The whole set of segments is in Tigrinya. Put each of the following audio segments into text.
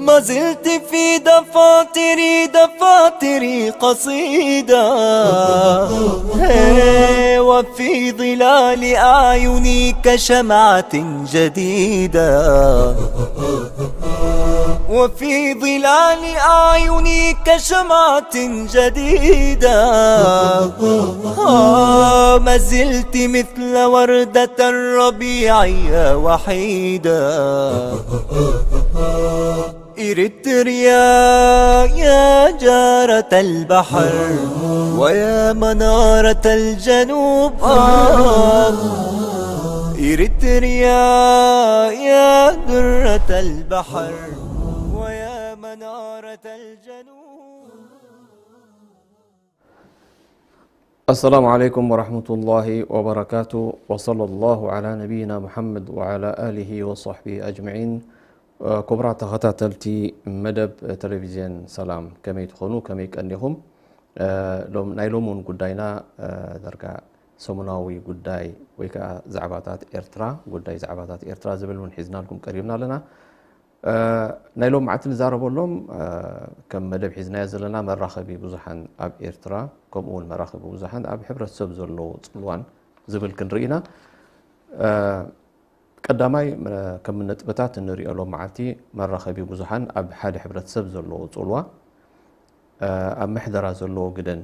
ما زلت في دفاتري، دفاتري قصيدة، هي، وفي ظلال أعيني كشمعة جديدة، وفي ظلال أعيني كشمعة جديدة. آه، ما زلت مثل وردة الربيع يا وحيدة. إريتريا يا جارة البحر، ويا منارة الجنوب. آه، إريتريا يا درة البحر، ويا منارة الجنوب. السلام عليكم ورحمة الله وبركاته، وصلى الله على نبينا محمد وعلى آله وصحبه أجمعين. ክቡራት ተኸታተልቲ መደብ ቴሌቪዝዮን ሰላም፣ ከመይ ትኾኑ? ከመይ ቀኒኹም? ሎም-፣ ናይ ሎም እውን ጉዳይና፣ ዳርጋ ሰሙናዊ ጉዳይ ወይ ከዓ ዛዕባታት ኤርትራ፣ ጉዳይ ዛዕባታት ኤርትራ ዝብል እውን ሒዝናልኩም ቀሪብና ኣለና። ናይ ሎም መዓልቲ ንዛረበሎም፣ ከም መደብ ሒዝናዮ ዘለና መራኸቢ ብዙሓን ኣብ ኤርትራ፣ ከምኡ እውን መራኸቢ ብዙሓን ኣብ ሕብረተሰብ ዘለዎ ጽልዋን ዝብል ክንርኢ ኢና። ቀዳማይ፣ ከም ነጥብታት እንሪኦ ሎም መዓልቲ መራኸቢ ብዙሓን ኣብ ሓደ ሕብረተሰብ ዘለዎ ጽልዋ፣ ኣብ ምሕደራ ዘለዎ ግደን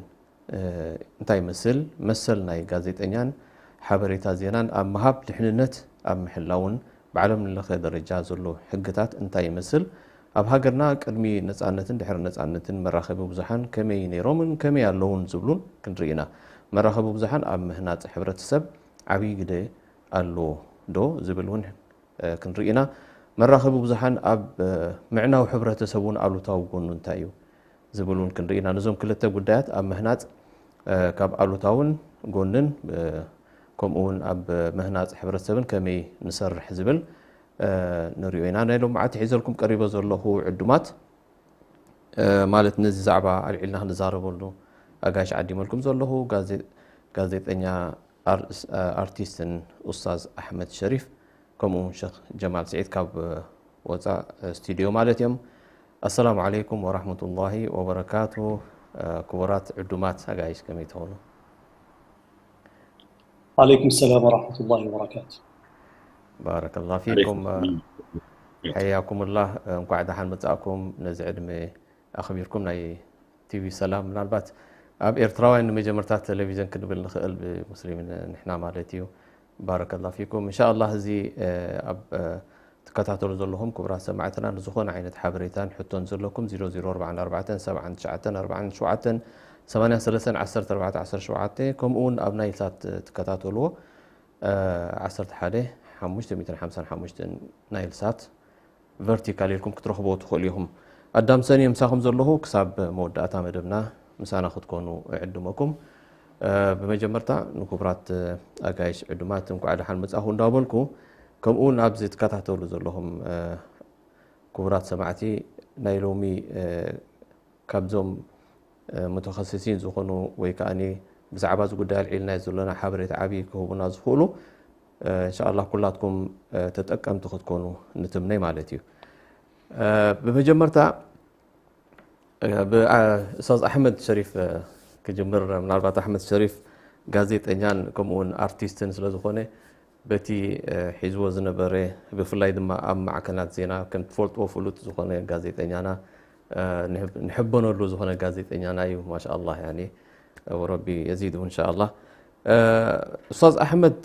እንታይ ይመስል? መሰል ናይ ጋዜጠኛን ሓበሬታ ዜናን ኣብ ምሃብ ድሕንነት ኣብ ምሕላውን ብዓለም ለኸ ደረጃ ዘሎ ሕግታት እንታይ ይመስል? ኣብ ሃገርና ቅድሚ ነጻነትን ድሕሪ ነጻነትን መራኸቢ ብዙሓን ከመይ ነይሮምን ከመይ ኣለውን ዝብሉን ክንርኢ ኢና። መራኸቢ ብዙሓን ኣብ ምህናጽ ሕብረተሰብ ዓብዪ ግደ ኣለዎ ዶ ዝብል እውን ክንርኢ ኢና። መራኸቢ ብዙሓን ኣብ ምዕናው ሕብረተሰብ እውን ኣሉታዊ ጎኑ እንታይ እዩ ዝብል እውን ክንርኢ ኢና። ነዞም ክልተ ጉዳያት ኣብ ምህናጽ፣ ካብ ኣሉታውን ጎንን፣ ከምኡ እውን ኣብ ምህናጽ ሕብረተሰብን ከመይ ንሰርሕ ዝብል ንሪኦ ኢና። ናይ ሎም መዓልቲ ሒዘልኩም ቀሪበ ዘለኹ ዕዱማት፣ ማለት ነዚ ዛዕባ ኣልዒልና ክንዛረበሉ ኣጋይሽ ዓዲመልኩም ዘለኹ ጋዜ-፣ ጋዜጠኛ፣ ኣር-፣ ኣርቲስትን ኡስታዝ ኣሕመድ ሸሪፍ፣ ከምኡ እውን ሸኽ ጀማል ስዒድ ካብ ወፃእ ስቱዲዮ ማለት እዮም። ኣሰላሙ ዓለይኩም ወራህመቱላሂ ወበረካቱ። ክቡራት ዕዱማት ኣጋይሽ ከመይ ትኾኑ? عليكم السلام ورحمة الله وبركاته. ባረከላሁ ፊኩም። حياكم الله። እንኳዕ ደሓን መጻእኩም። ነዚ ዕድመ ኣኽቢርኩም ናይ ቲቪ ሰላም። ምናልባት ኣብ ኤርትራውያን ንመጀመርታ ቴሌቪዝዮን ክንብል ንኽእል፣ ብሙስሊም ንሕና ማለት እዩ። ባረከላሁ ፊኩም። እንሻኣላህ እዚ ኣብ ትከታተሉ ዘለኹም ክቡራት ሰማዕትና ንዝኾነ ዓይነት ሓበሬታን ሕቶን ዘለኩም ዜሮ ዜሮ ኣርባዕተ ኣርባዕተ ሰብዓ ትሽዓተ ኣርባዓ ሸውዓተ ሰማንያ ሰለስተ ዓሰርተ ኣርባዕተ ዓሰርተ ሸውዓተ፣ ከምኡ እውን ኣብ ናይል ሳት ትከታተልዎ ዓሰርተ ሓደ ሓሙሽተ ሚእትን ሓምሳን ሓሙሽተን ናይል ሳት ቨርቲካል ኢልኩም ክትረኽብዎ ትኽእሉ ኢኹም። ኣዳም ሰኒ ምሳኹም ዘለኹ ክሳብ መወዳእታ መደብና ምሳና ክትኮኑ እዕድመኩም። ብመጀመርታ ንክቡራት ኣጋይሽ ዕዱማት እንኳዕ ደሓን መጻኹ እንዳበልኩ፣ ከምኡ እውን ኣብዚ ትከታተሉ ዘለኹም ክቡራት ሰማዕቲ ናይ ሎሚ ካብዞም ሙተኸስሲን ዝኾኑ ወይ ከዓኒ ብዛዕባ እዚ ጉዳይ ኣልዒልናዮ ዘለና ሓበሬታ ዓብዪ ክህቡና ዝኽእሉ እንሻኣላህ ኩላትኩም ተጠቀምቲ ክትኮኑ ንትምነይ ማለት እዩ። ብመጀመርታ ብኡስታዝ ኣሕመድ ሸሪፍ ክጅምር። ምናልባት ኣሕመድ ሸሪፍ ጋዜጠኛን ከምኡውን ኣርቲስትን ስለዝኾነ በቲ ሒዝዎ ዝነበረ ብፍላይ ድማ ኣብ ማዕከናት ዜና ከም ትፈልጥዎ ፍሉጥ ዝኾነ ጋዜጠኛና ንሕበነሉ ዝኾነ ጋዜጠኛና እዩ። ማሻኣላህ ያኒ ወረቢ የዚዱ እንሻኣላህ። ኡስታዝ ኣሕመድ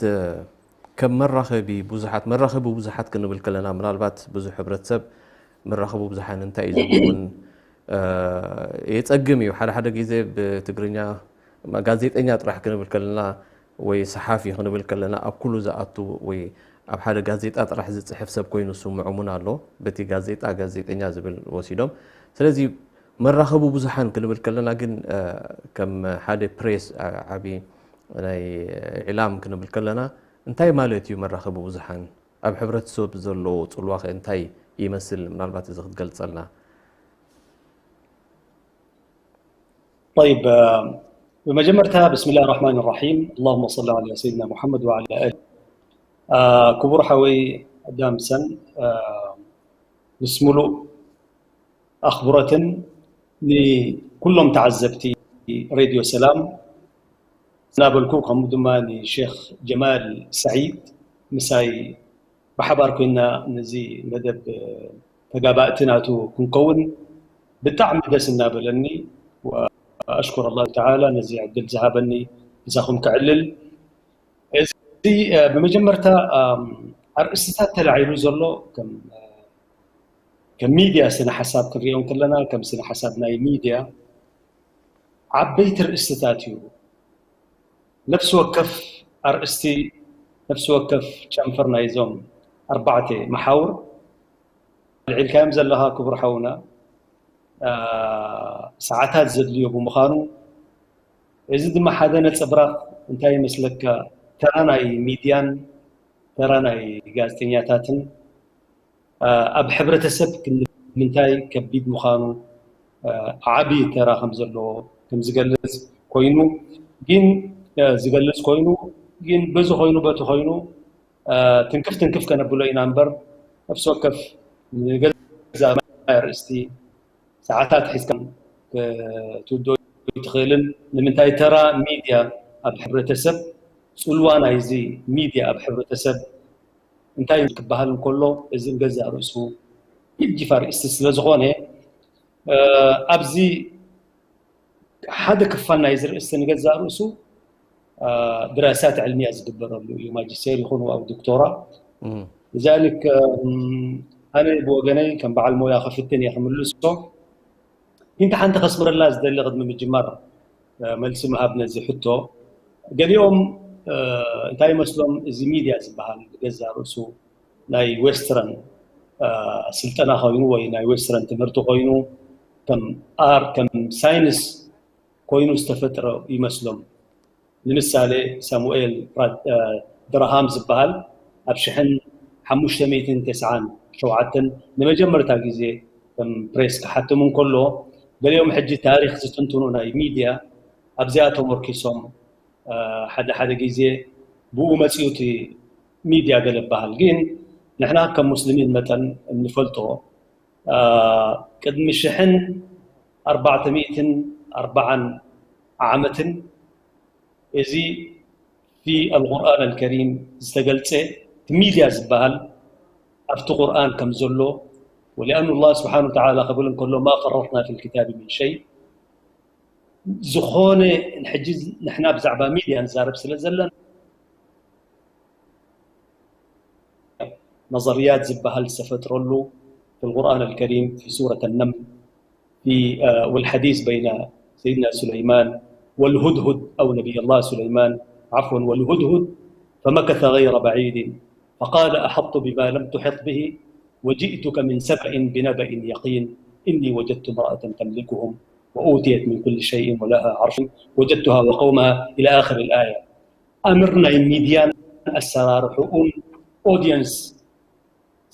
ከም መራኸቢ ብዙሓት፣ መራኸቢ ብዙሓት ክንብል ከለና ምናልባት ብዙሕ ሕብረተሰብ መራኸቢ ብዙሓን እንታይ እዩ ዝኸውን የጸግም እዩ። ሓደ ሓደ ግዜ ብትግርኛ ጋዜጠኛ ጥራሕ ክንብል ከለና ወይ ሰሓፊ ክንብል ከለና ኣብ ኩሉ ዝኣቱ ወይ ኣብ ሓደ ጋዜጣ ጥራሕ ዝጽሕፍ ሰብ ኮይኑ ዝስምዖም እውን ኣሎ። በቲ ጋዜጣ ጋዜጠኛ ዝብል ወሲዶም። ስለዚ መራኸቢ ብዙሓን ክንብል ከለና ግን ከም ሓደ ፕሬስ ዓቢ ናይ ኢዕላም ክንብል ከለና እንታይ ማለት እዩ መራኸቢ ብዙሓን? ኣብ ሕብረተሰብ ዘለዎ ጽልዋ ኸ እንታይ ይመስል? ምናልባት እዚ ክትገልጸልና። طيب፣ ብመጀመርታ ብስሚላህ ራሕማን ራሒም፣ اللهم صل على سيدنا محمد وعلى آله. ክቡር ሓወይ ዳምሰን፣ ምስ ሙሉእ ኣኽብሮትን ንኩሎም ተዓዘብቲ ሬድዮ ሰላም እናበልኩ፣ ከምኡ ድማ ንሼክ ጀማል ሰዒድ ምሳይ ብሓባር ኮይና ነዚ መደብ ተጋባእቲ ናቱ ክንከውን ብጣዕሚ ደስ እናበለኒ፣ ወኣሽኩር ኣላሁ ተዓላ ነዚ ዕድል ዝሃበኒ ምሳኹም ክዕልል። እዚ ብመጀመርታ ኣርእስትታት ተላዒሉ ዘሎ ከም ሚድያ ስነ ሓሳብ ክንሪኦ ከለና፣ ከም ስነ ሓሳብ ናይ ሚድያ ዓበይቲ ርእስትታት እዩ። ነፍሲ ወከፍ ኣርእስቲ፣ ነፍሲ ወከፍ ጨንፈር ናይዞም ኣርባዕተ መሓውር ኣልዒልካዮም ዘለኻ ክቡር ሓውና፣ ሰዓታት ዘድልዮ ብምዃኑ፣ እዚ ድማ ሓደ ነጸብራቕ እንታይ ይመስለካ፣ ተራ ናይ ሚድያን ተራ ናይ ጋዜጠኛታትን ኣብ ሕብረተሰብ ክንምንታይ ከቢድ ምዃኑ ዓቢ ተራ ከም ዘለዎ ከም ዝገልጽ ኮይኑ ግን ዝገልጽ ኮይኑ ግን በዚ ኮይኑ በቲ ኮይኑ ትንክፍ ትንክፍ ከነብሎ ኢና እምበር ነፍሲ ወከፍ ንገዛ ኣርእስቲ ሰዓታት ሒዝካ ክትውድኦ ይትኽእልን ንምንታይ ተራ ሚድያ ኣብ ሕብረተሰብ ጽልዋ ናይዚ ሚድያ ኣብ ሕብረተሰብ እንታይ ክበሃል እንከሎ እዚ ንገዛእ ርእሱ ጅፍ ኣርእስቲ ስለ ዝኾነ ኣብዚ ሓደ ክፋል ናይዚ ርእስቲ ንገዛእ ርእሱ ድራሳት ዕልሚያ ዝግበረሉ እዩ። ማጅስቴር ይኹን ኣብ ዶክቶራ እዛልክ ኣነ ብወገነይ ከም በዓል ሞያ ክፍትን እየ ክምልሶ። ግን ሓንቲ ከስምረላ ዝደሊ ቅድሚ ምጅማር መልሲ ምሃብ ነዚ ሕቶ፣ ገሊኦም እንታይ ይመስሎም እዚ ሚድያ ዝበሃል ብገዛእ ርእሱ ናይ ዌስተረን ስልጠና ኮይኑ ወይ ናይ ዌስተረን ትምህርቲ ኮይኑ ከም ኣር ከም ሳይንስ ኮይኑ ዝተፈጥረ ይመስሎም። ንምሳሌ ሳሙኤል ድራሃም ዝበሃል ኣብ ሽሕን ሓሙሽተ ሚእትን ተስዓን ሸውዓተን ንመጀመርታ ግዜ ከም ፕሬስ ክሓትም እንከሎ ገሊኦም ሕጂ ታሪክ ዝትንትኑ ናይ ሚድያ ኣብዚኣ ተመርኪሶም ሓደ ሓደ ግዜ ብኡ መፅኡ እቲ ሚድያ ገለ በሃል ግን ንሕና ከም ሙስሊሚን መጠን እንፈልጦ ቅድሚ ሽሕን ኣርባዕተ ሚእትን ኣርባዓን ዓመትን እዚ ፊ ኣልቁርኣን ኣልከሪም ዝተገልፀ እቲ ሚድያ ዝበሃል ኣብቲ ቁርኣን ከም ዘሎ ወሊኣኑ ላ ስብሓን ወተዓላ ክብል እንከሎ ማ ፈረትና ፊ ልክታቢ ምን ሸይ ዝኾነ ሕጂ ንሕና ብዛዕባ ሚድያ ንዛረብ ስለ ዘለና نظريات ዝበሃል ዝተፈጥረሉ في القرآن الكريم في سورة النمل في والحديث بين سيدنا سليمان والهدهد أو نبي الله سليمان عفوا والهدهد فمكث غير بعيد فقال أحطت بما لم تحط به وجئتك من سبأ بنبأ يقين إني وجدت امرأة تملكهم وأوتيت من كل شيء ولها عرش وجدتها وقومها إلى آخر الآية. ኣምር ናይ ሚድያን ኣሰራርሕኡን ኦድየንስ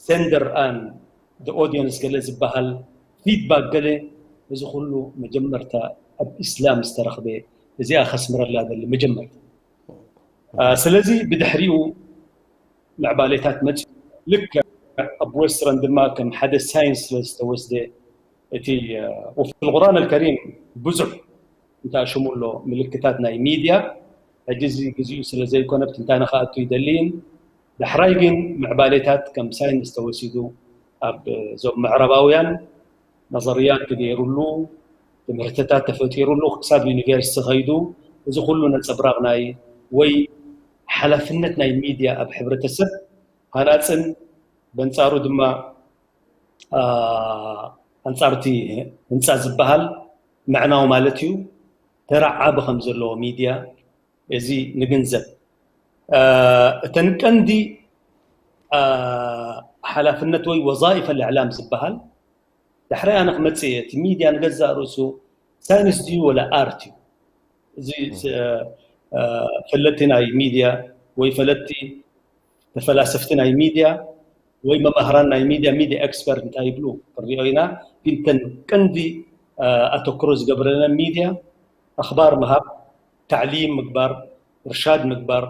ሴንደር ኣን ኦድየንስ ገለ ዝበሃል ፊድባክ ገለ እዚ ኩሉ መጀመርታ ኣብ እስላም ዝተረኽበ እዚኣ ከስምረላ ደሊ መጀመርታ ስለዚ ብድሕሪኡ ምዕባሌታት መፅ ልክ ኣብ ዌስተረን ድማ ከም ሓደ ሳይንስ ስለ ዝተወስደ እቲ ቁርኣን ኣልከሪም ብዙሕ እንታይ ሽሙ ኣሎ ምልክታት ናይ ሚድያ ሕጂ እዚ ግዜኡ ስለ ዘይኮነ ብትንታነ ክኣቱ ይደልይን ዳሕራይ ግን ምዕባሌታት ከም ሳይንስ ተወሲዱ ኣብ እዞም ምዕራባውያን ነዘርያት ተገይሩሉ ትምህርትታት ተፈጢሩሉ ክሳብ ዩኒቨርሲቲ ከይዱ እዚ ኩሉ ነፀብራቕ ናይ ወይ ሓላፍነት ናይ ሚድያ ኣብ ሕብረተሰብ ሃናፅን በንፃሩ ድማ ኣንፃርቲ ህንፃ ዝበሃል ምዕናው ማለት እዩ ተራ ዓቢ ከም ዘለዎ ሚድያ እዚ ንግንዘብ እተን ቀንዲ ሓላፍነት ወይ ወዛኢፈ ልዕላም ዝበሃል ዳሕራይ ኣነ ክመፅእ እየ እቲ ሚድያ ንገዛእ ርእሱ ሳይንስ ድዩ ወላ ኣርት እዩ እዚ ፈለጥቲ ናይ ሚድያ ወይ ፈለጥቲ ተፈላሰፍቲ ናይ ሚድያ ወይ መማህራን ናይ ሚድያ፣ ሚድያ ኤክስፐርት እንታይ ይብሉ ክንሪኦ ኢና። ግን ተን ቀንዲ ኣተክሮ ዝገብረለን ሚድያ ኣኽባር ምሃብ፣ ታዕሊም ምግባር፣ እርሻድ ምግባር፣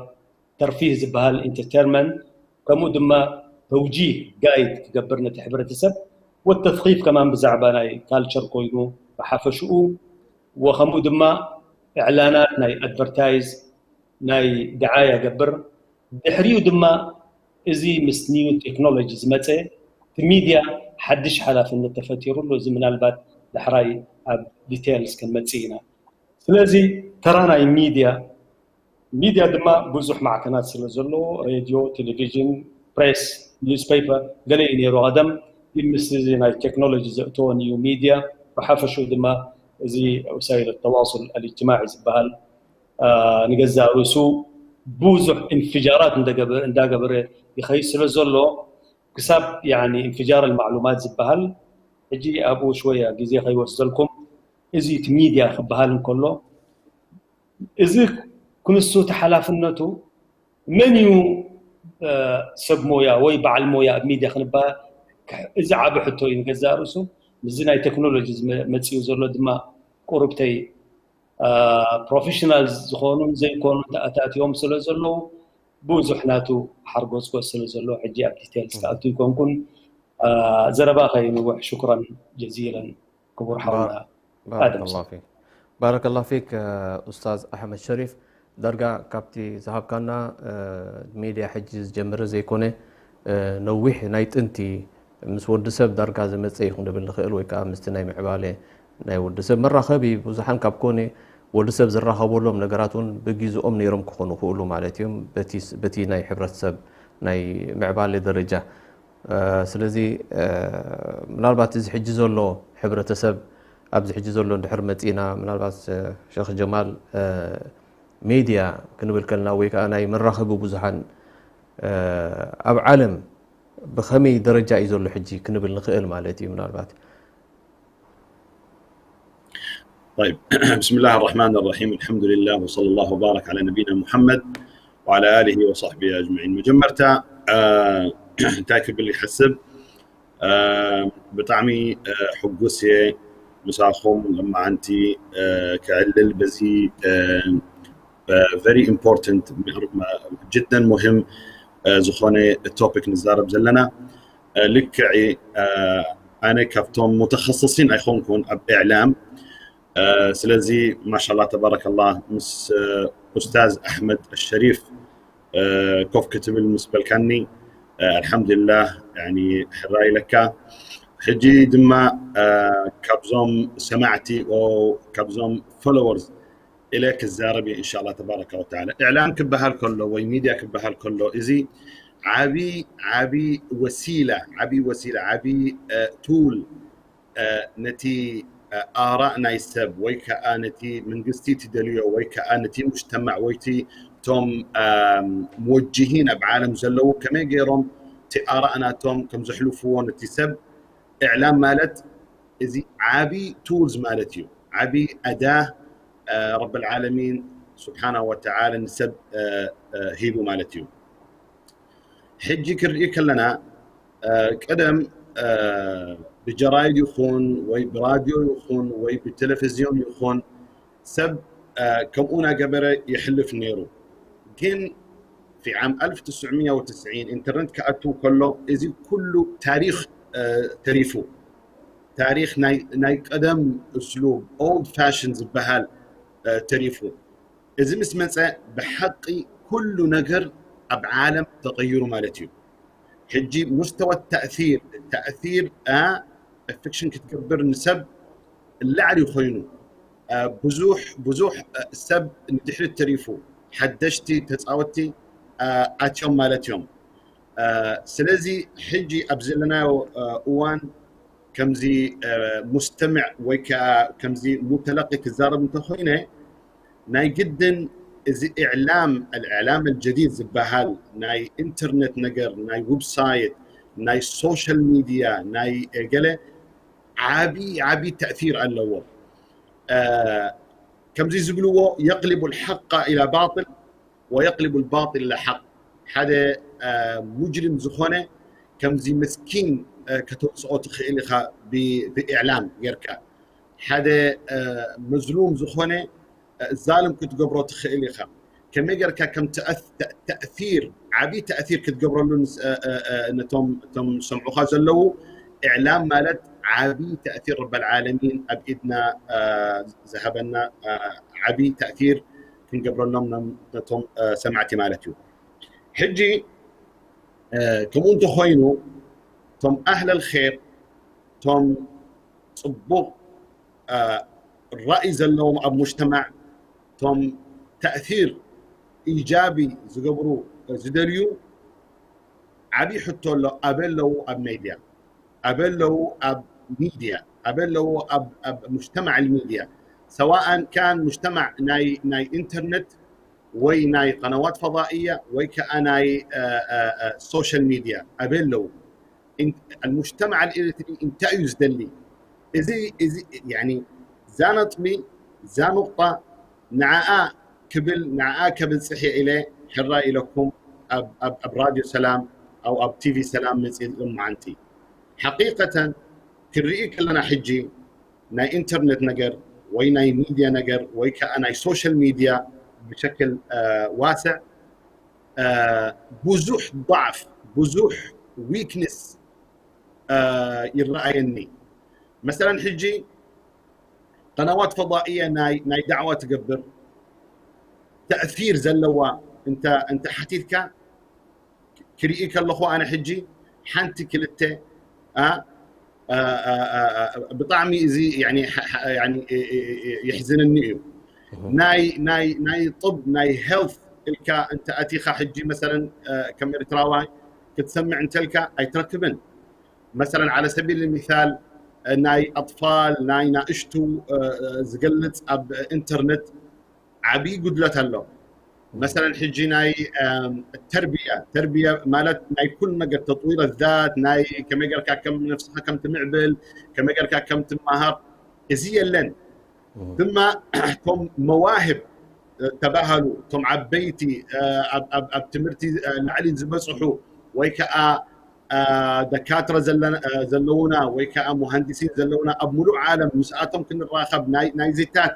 ተርፊህ ዝበሃል ኢንተርቴርመንት፣ ከምኡ ድማ ተውጂህ፣ ጋይድ ክገብር ነቲ ሕብረተሰብ፣ ወተስኺፍ ከማን ብዛዕባ ናይ ካልቸር ኮይኑ ብሓፈሽኡ፣ ወከምኡ ድማ እዕላናት ናይ ኣድቨርታይዝ ናይ ደዓያ ገብር። ድሕሪኡ ድማ እዚ ምስ ኒው ቴክኖሎጂ ዝመፀ እቲ ሚድያ ሓድሽ ሓላፍነት ተፈጢሩሉ። እዚ ምናልባት ዳሕራይ ኣብ ዲቴልስ ክንመፅእ ኢና። ስለዚ ተራ ናይ ሚድያ፣ ሚድያ ድማ ብዙሕ ማዕከናት ስለ ዘለዎ፣ ሬድዮ፣ ቴሌቪዥን፣ ፕሬስ፣ ኒውስፔፐር ገለ እዩ ነይሩ ቀደም። ግን ምስ እዚ ናይ ቴክኖሎጂ ዘእተዎ ኒው ሚድያ፣ ብሓፈሽኡ ድማ እዚ ወሳይል ተዋሱል ኣልእጅትማዒ ዝበሃል ንገዛእ ርእሱ ብዙሕ ኢንፍጃራት እንዳገበረ ይኸይድ ስለ ዘሎ፣ ክሳብ ኢንፍጃር ልማዕሉማት ዝበሃል፣ ሕጂ ኣብኡ ሽወያ ግዜ ከይወስደልኩም፣ እዚ እቲ ሚድያ ክበሃል እንከሎ፣ እዚ ክንሱ እቲ ሓላፍነቱ መን እዩ? ሰብ ሞያ ወይ በዓል ሞያ ኣብ ሚድያ ክንበሃል፣ እዚ ዓቢ ሕቶ እዩ ንገዛእ ርእሱ። ምስዚ ናይ ቴክኖሎጂ መፅኡ ዘሎ ድማ ቁሩብተይ ፕሮፌሽናል ዝኾኑን ዘይኮኑን ተኣታትዮም ስለ ዘለዉ፣ ብዙሕ ናቱ ሓርጎፅጎፅ ስለ ዘሎ፣ ሕጂ ኣብ ዲቴልስ ክኣቱ ይኮንኩን። ዘረባ ከይንውሕ፣ ሽኩራን ጀዚለን ክቡር ሓውና ኣደም። ባረከላሁ ፊክ ኡስታዝ ኣሕመድ ሸሪፍ። ዳርጋ ካብቲ ዝሃብካና፣ ሚድያ ሕጂ ዝጀመረ ዘይኮነ፣ ነዊሕ ናይ ጥንቲ ምስ ወዲ ሰብ ዳርጋ ዝመፀ እዩ ክንብል ንኽእል፣ ወይ ከዓ ምስቲ ናይ ምዕባለ ናይ ወዲ ሰብ መራኸቢ ብዙሓን ካብ ኮነ፣ ወዲ ሰብ ዝራኸበሎም ነገራት እውን ብግዝኦም ነይሮም ክኾኑ ይኽእሉ ማለት እዮም፣ በቲ ናይ ሕብረተሰብ ናይ ምዕባለ ደረጃ። ስለዚ ምናልባት እዚ ሕጂ ዘሎ ሕብረተሰብ፣ ኣብዚ ሕጂ ዘሎ እንድሕር መፂና፣ ምናልባት ሸኽ ጀማል፣ ሚድያ ክንብል ከልና ወይ ከዓ ናይ መራኸቢ ብዙሓን ኣብ ዓለም ብኸመይ ደረጃ እዩ ዘሎ ሕጂ ክንብል ንኽእል ማለት እዩ። ምናልባት طيب، بسم الله الرحمن الرحيم، الحمد لله وصلى الله وبارك على نبينا محمد وعلى آله وصحبه أجمعين. መጀመርታ እንታይ ክብል ይሓስብ፣ ብጣዕሚ ሕጉስ እየ ምሳኹም ለማዓንቲ ክዕልል በዚ very important جدا مهم ዝኾነ ቶፒክ ንዛረብ ዘለና። ልክዕ ኣነ ካብቶም ሙተኸስሲን ኣይኮንኩን ኣብ ኢዕላም። ስለዚ ማሻላ ተባረከላ ምስ ኡስታዝ ኣሕመድ ሸሪፍ ኮፍ ክትብል ምስ በልካኒ ኣልሓምዱሊላህ ሕራይ ኢለካ። ሕጂ ድማ ካብዞም ሰማዕቲ፣ ካብዞም ፎሎወርስ ኢለ ክዛረብ እየ እንሻላ ተባረከ ወተዓላ። ኢዕላም ክበሃል ከሎ ወይ ሚድያ ክበሃል ከሎ እዚ ዓቢ ዓቢ ወሲላ ዓቢ ወሲላ ዓቢ ቱል ነቲ ኣራእ ናይ ሰብ ወይ ከዓ ነቲ መንግስቲ ትደልዮ ወይ ከዓ ነቲ ሙጅተማዕ ወይ እቲ እቶም ሙወጅሂን ኣብ ዓለም ዘለዉ ከመይ ገይሮም እቲ ኣራእ ናቶም ከም ዘሕልፍዎ ነቲ ሰብ። ኢዕላም ማለት እዚ ዓቢ ቱልስ ማለት እዩ። ዓቢ ኣዳህ ረብ ልዓለሚን ስብሓናሁ ወተዓላ ንሰብ ሂቡ ማለት እዩ። ሕጂ ክንርኢ ከለና ቀደም ብጀራይድ ይኹን ወይ ብራድዮ ይኹን ወይ ብቴሌቪዝዮን ይኹን ሰብ ከምኡ ናገበረ ይሕልፍ ነይሩ። ግን في عام ألف وتسعمية وتسعين ኢንተርነት ክኣቱ ከሎ እዚ ኩሉ ታሪኽ ተሪፉ። ታሪኽ ናይ ቀደም እስሉብ ኦልድ ፋሽን ዝበሃል ተሪፉ። እዚ ምስ መፀ ብሓቂ ኩሉ ነገር ኣብ ዓለም ተቐይሩ ማለት እዩ። ሕጂ ሙስተወ ተእሲር ተእሲር ፊክሽን ክትገብር ንሰብ ላዕሊ ኮይኑ ብዙሕ ብዙሕ ሰብ ንድሕሪት ተሪፉ ሓደሽቲ ተፃወትቲ ኣትዮም ማለት እዮም። ስለዚ ሕጂ ኣብ ዘለናዮ እዋን ከምዚ ሙስተምዕ ወይ ከዓ ከምዚ ሙተለቂ ክዛረብ እንተኮይነ ናይ ግድን እዚ ኢዕላም ኣልኢዕላም ኣልጀዲድ ዝበሃል ናይ ኢንተርነት ነገር ናይ ዌብሳይት ናይ ሶሻል ሚድያ ናይ ገለ ዓቢ ዓቢ ተእሲር ኣለዎ። ከምዚ ዝብልዎ يقلب الحق إلى باطل ويقلب الباطل إلى حق ሓደ ሙጅሪም ዝኾነ ከምዚ ምስኪን ከተውፅኦ ትኽእል ኢኻ። ብእዕላም ጌርካ ሓደ መዝሉም ዝኾነ ዛልም ክትገብሮ ትኽእል ኢኻ። ከመይ ጌርካ ከም ተእሲር ዓብዪ ተእሲር ክትገብረሉ ነቶም እቶም ዝሰምዑኻ ዘለዉ። እዕላም ማለት ዓብዪ ተእሲር ረበል ዓለሚን ኣብ ኢድና ዝሃበና ዓብዪ ተእሲር ክንገብረሎም ነቶም ሰማዕቲ ማለት እዩ። ሕጂ ከምኡ እንተኾይኑ እቶም ኣህለል ኼር እቶም ፅቡቕ ራእይ ዘለዎም ኣብ ሙጅተማዕ እቶም ተእሲር ኢጃቢ ዝገብሩ ዝደልዩ ዓብዪ ሕቶ ኣሎ። ኣበይ ኣለዉ ኣብ ሜድያ? ኣበይ ኣለዉ ኣብ ሚድያ? ኣበይ ኣለዉ ኣብ ሙጅተማዕ ሚድያ? ሰዋእን ካን ሙጅተማዕ ናይ ኢንተርነት ወይ ናይ ቀናዋት ፈዳእያ ወይ ከዓ ናይ ሶሻል ሚድያ ኣበይ ኣለዉ? المجتمع الإريتري እንታይ እዩ ዝደሊ? እዚ እዚ ያኒ እዛ ነጥቢ እዛ ኑቕጣ ንዓኣ ክብል ንዓኣ ከብፅሕ ኢለ ሕራይ ኢለኩም ኣብ ራድዮ ሰላም ኣው ኣብ ቲቪ ሰላም መፅእ ሎማዓንቲ። ሓቂቀተን ክንርኢ ከለና ሕጂ ናይ ኢንተርነት ነገር ወይ ናይ ሚድያ ነገር ወይ ከዓ ናይ ሶሻል ሚድያ ብሸክል ዋስዕ ብዙሕ ضعፍ ብዙሕ ዊክነስ ይረኣየኒ። መሰለን ሕጂ ቀናዋት ፈዳእያ ናይ ዳዕዋ ትገብር ተእሲር ዘለዋ እንተ ሓቲትካ ክርኢ ከለኹ ኣነ ሕጂ ሓንቲ ክልተ ብጣዕሚ እዚ የሕዝነኒ እዩ። ናይ ናይ ናይ ጥብ ናይ ሄልት ኢልካ እንተ ኣቲኻ ሕጂ መሰለን ከም ኤርትራዋይ ክትሰምዕ እንተልካ ኣይትረክብን። መሰለን ዓለ ሰቢል ሚሳል ናይ ኣጥፋል ናይ ናእሽቱ ዝገልጽ ኣብ ኢንተርነት ዓብዪ ጉድለት ኣሎ። መሰለን ሕጂ ናይ ተርቢያ ተርቢያ ማለት ናይ ኩሉ ነገር ተጥዊረ ዛት ናይ ከመይ ጌርካ ከም ነፍስኻ ከም ትምዕብል ከመይ ጌርካ ከም ትመሃር እዚ የለን። ድማ እቶም መዋህብ ተባሃሉ እቶም ዓበይቲ ኣብ ትምህርቲ ላዕሊ ዝበፅሑ ወይ ከዓ ደካትረ ዘለውና ወይ ከዓ ሙሃንዲሲን ዘለውና ኣብ ሙሉእ ዓለም ምስኣቶም ክንራኸብ ናይዚታት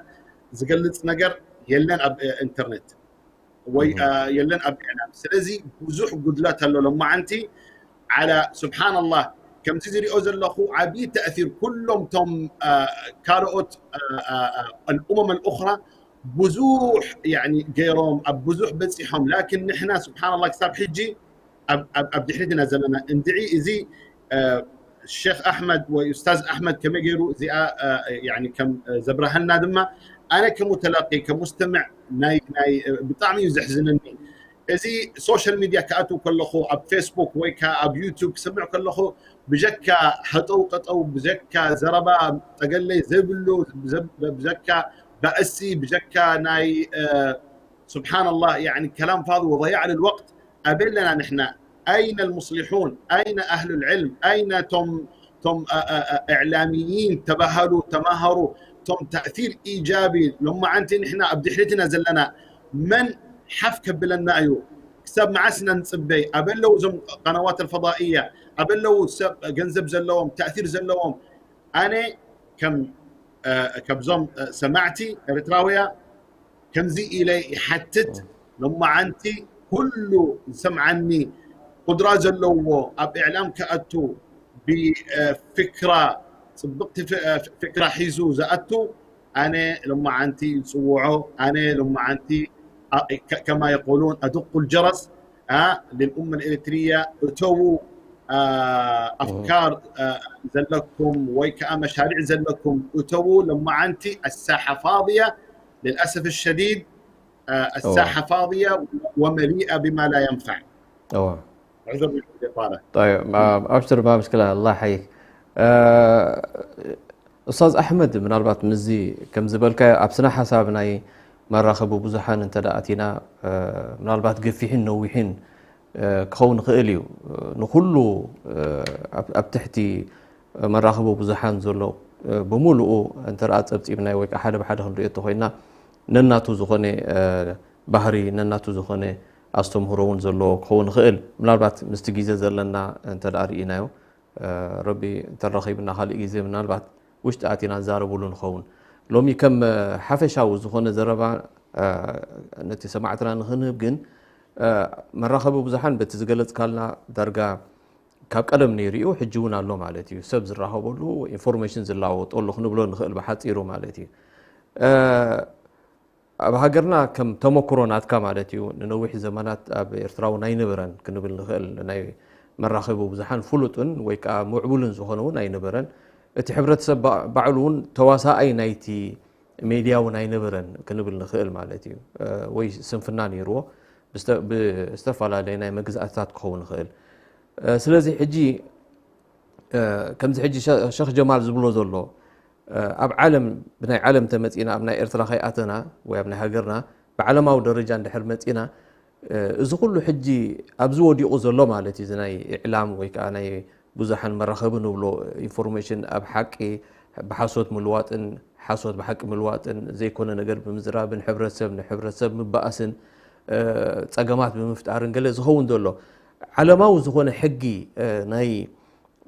ዝገልፅ ነገር የለን ኣብ ኢንተርነት ወይ የለን ኣብ ኢዕላም። ስለዚ ብዙሕ ጉድለት ኣሎ። ሎማዓንቲ ዓላ ስብሓንላህ ከምዚ ዝሪኦ ዘለኹ ዓብዪ ተእሲር ኩሎም ቶም ካልኦት ኣልኡመም ኣልኡኽራ ብዙሕ ገይሮም ኣብ ብዙሕ በፂሖም። ላኪን ንሕና ስብሓንላህ ክሳብ ሕጂ ኣብ ድሕሪት ኢና ዘለና። እንድዒ እዚ ሸክ ኣሕመድ ወይ ኡስታዝ ኣሕመድ ከመይ ገይሩ እዚኣ ከም ዘብረሃልና ድማ ኣነ ከም ሙተለቂ ከም ሙስተምዕ ናይ ብጣዕሚ እዩ ዘሕዝነኒ። እዚ ሶሻል ሚድያ ክኣትው ከለኹ ኣብ ፌስቡክ ወይ ከዓ ኣብ ዩቱብ ክሰምዕ ከለኹ ብጀካ ሃጠው ቀጠው ብጀካ ዘረባ ጠገለይ ዘይብሉ ብጀካ ባእሲ ብጀካ ናይ ስብሓንላህ ከላም ፋዲ ወضياع للوقت ኣበይ ኣለና ንሕና? أين المصلحون؟ أين أهل العلم؟ أين ቶም ቶም إعلاميين ተባሃሉ ተማሃሩ ቶም تأثير إيجابي ሎማዓንቲ ንሕና ኣብ ድሕሪትና ዘለና መን ሓፍ ከብለና እዩ? ክሳብ መዓስ ኢና ንፅበይ? ኣበይ ኣለዉ እዞም قنوات الفضائية? ኣበይ ኣለዉ ሰብ ገንዘብ ዘለዎም تأثير ዘለዎም? ኣነ ከም ከብዞም ሰማዕቲ ኤርትራውያ ከምዚ ኢለ ይሓትት። ሎማዓንቲ ኩሉ ዝሰምዓኒ ቁድራ ዘለዎ ኣብ ኢዕላም ክኣቱ ብፍክራ ፅብቕቲ ፍክራ ሒዙ ዝኣቱ ኣነ ሎማዓንቲ ይፅውዖ። ኣነ ሎማዓንቲ ከማ የቁሉን ኣድቁ ልጀረስ للأمة الإريترية እተዉ ኣፍካር ዘለኩም ወይ ከዓ መሻሪዕ ዘለኩም እተዉ። ሎማዓንቲ الساحة فاضية للأسف الشديد الساحة فاضية ومليئة بما لا ينفع. እዋ اعذرني بالإطالة. طيب፣ ما أبشر، ما مشكلة، الله يحييك. ኡስታዝ ኣሕመድ፣ ምናልባት ምስዚ ከም ዝበልካዮ ኣብ ስነ ሓሳብ ናይ መራኸቢ ብዙሓን እንተ ደኣ ኣቲና ምናልባት ገፊሕን ነዊሕን ክኸውን ይኽእል እዩ። ንኹሉ ኣብ ትሕቲ መራኸቢ ብዙሓን ዘሎ ብምሉኡ እንተ ደኣ ጸብጺብናዮ ወይ ከዓ ሓደ ብሓደ ክንሪኦ እንተኾይንና ነናቱ ዝኾነ ባህሪ፣ ነናቱ ዝኾነ ኣስተምህሮ እውን ዘለዎ ክኸውን ይኽእል። ምናልባት ምስቲ ግዜ ዘለና እንተ ደኣ ርኢናዮ፣ እ፣ ረቢ እንተረኺብና ካልእ ግዜ ምናልባት ውሽጢ ኣቲና ንዛረብሉ ንኸውን። ሎሚ ከም፣ እ፣ ሓፈሻዊ ዝኾነ ዘረባ፣ እ፣ ነቲ ሰማዕትና ንኽንህብ ግን፣ እ፣ መራኸቢ ብዙሓን በቲ ዝገለጽካልና ዳርጋ ካብ ቀደም ነይሩ እዩ፣ ሕጂ እውን ኣሎ ማለት እዩ። ሰብ ዝራኸበሉ፣ ኢንፎርሜሽን ዝለዋወጠሉ ክንብሎ ንኽእል ብሓጺሩ ማለት እዩ። እ፣ ኣብ ሃገርና ከም ተመክሮ ናትካ ማለት እዩ፣ ንነዊሕ ዘመናት ኣብ ኤርትራ እውን ኣይነበረን ክንብል ንኽእል። ናይ መራኸቢ ብዙሓን ፍሉጥን ወይ ከኣ ምዕቡልን ዝኾነ እውን ኣይነበረን። እቲ ሕብረተሰብ ባ-፣ ባዕሉ እውን ተዋሳኣይ ናይቲ ሜድያ እውን ኣይነበረን ክንብል ንኽእል ማለት እዩ። እ፣ ወይ ስንፍና ነይርዎ፣ ብዝተ-፣ ብዝተፈላለየ ናይ መግዛእትታት ክኸውን ይኽእል። እ፣ ስለዚ ሕጂ፣ እ፣ ከምዚ ሕጂ ሸ-፣ ሸኽ ጀማል ዝብሎ ዘሎ፣ እ፣ ኣብ ዓለም፣ ብናይ ዓለም ተመጺና፣ ኣብ ናይ ኤርትራ ከይኣተና ወይ ኣብ ናይ ሃገርና ብዓለማዊ ደረጃ እንድሕር መጺና፣ እ፣ እዚ ኩሉ ሕጂ ኣብዚ ወዲቑ ዘሎ ማለት እዩ። እዚ ናይ ኢዕላም ወይ ከኣ ናይ ብዙሓን መራኸቢ ንብሎ ኢንፎርሜሽን ኣብ ሓቂ ብሓሶት ምልዋጥን ሓሶት ብሓቂ ምልዋጥን ዘይኮነ ነገር ብምዝራብን ሕብረተሰብ ንሕብረተሰብ ምባኣስን፣ እ፣ ጸገማት ብምፍጣርን ገለ ዝኸውን ዘሎ ዓለማዊ ዝኾነ ሕጊ፣ እ፣ ናይ፣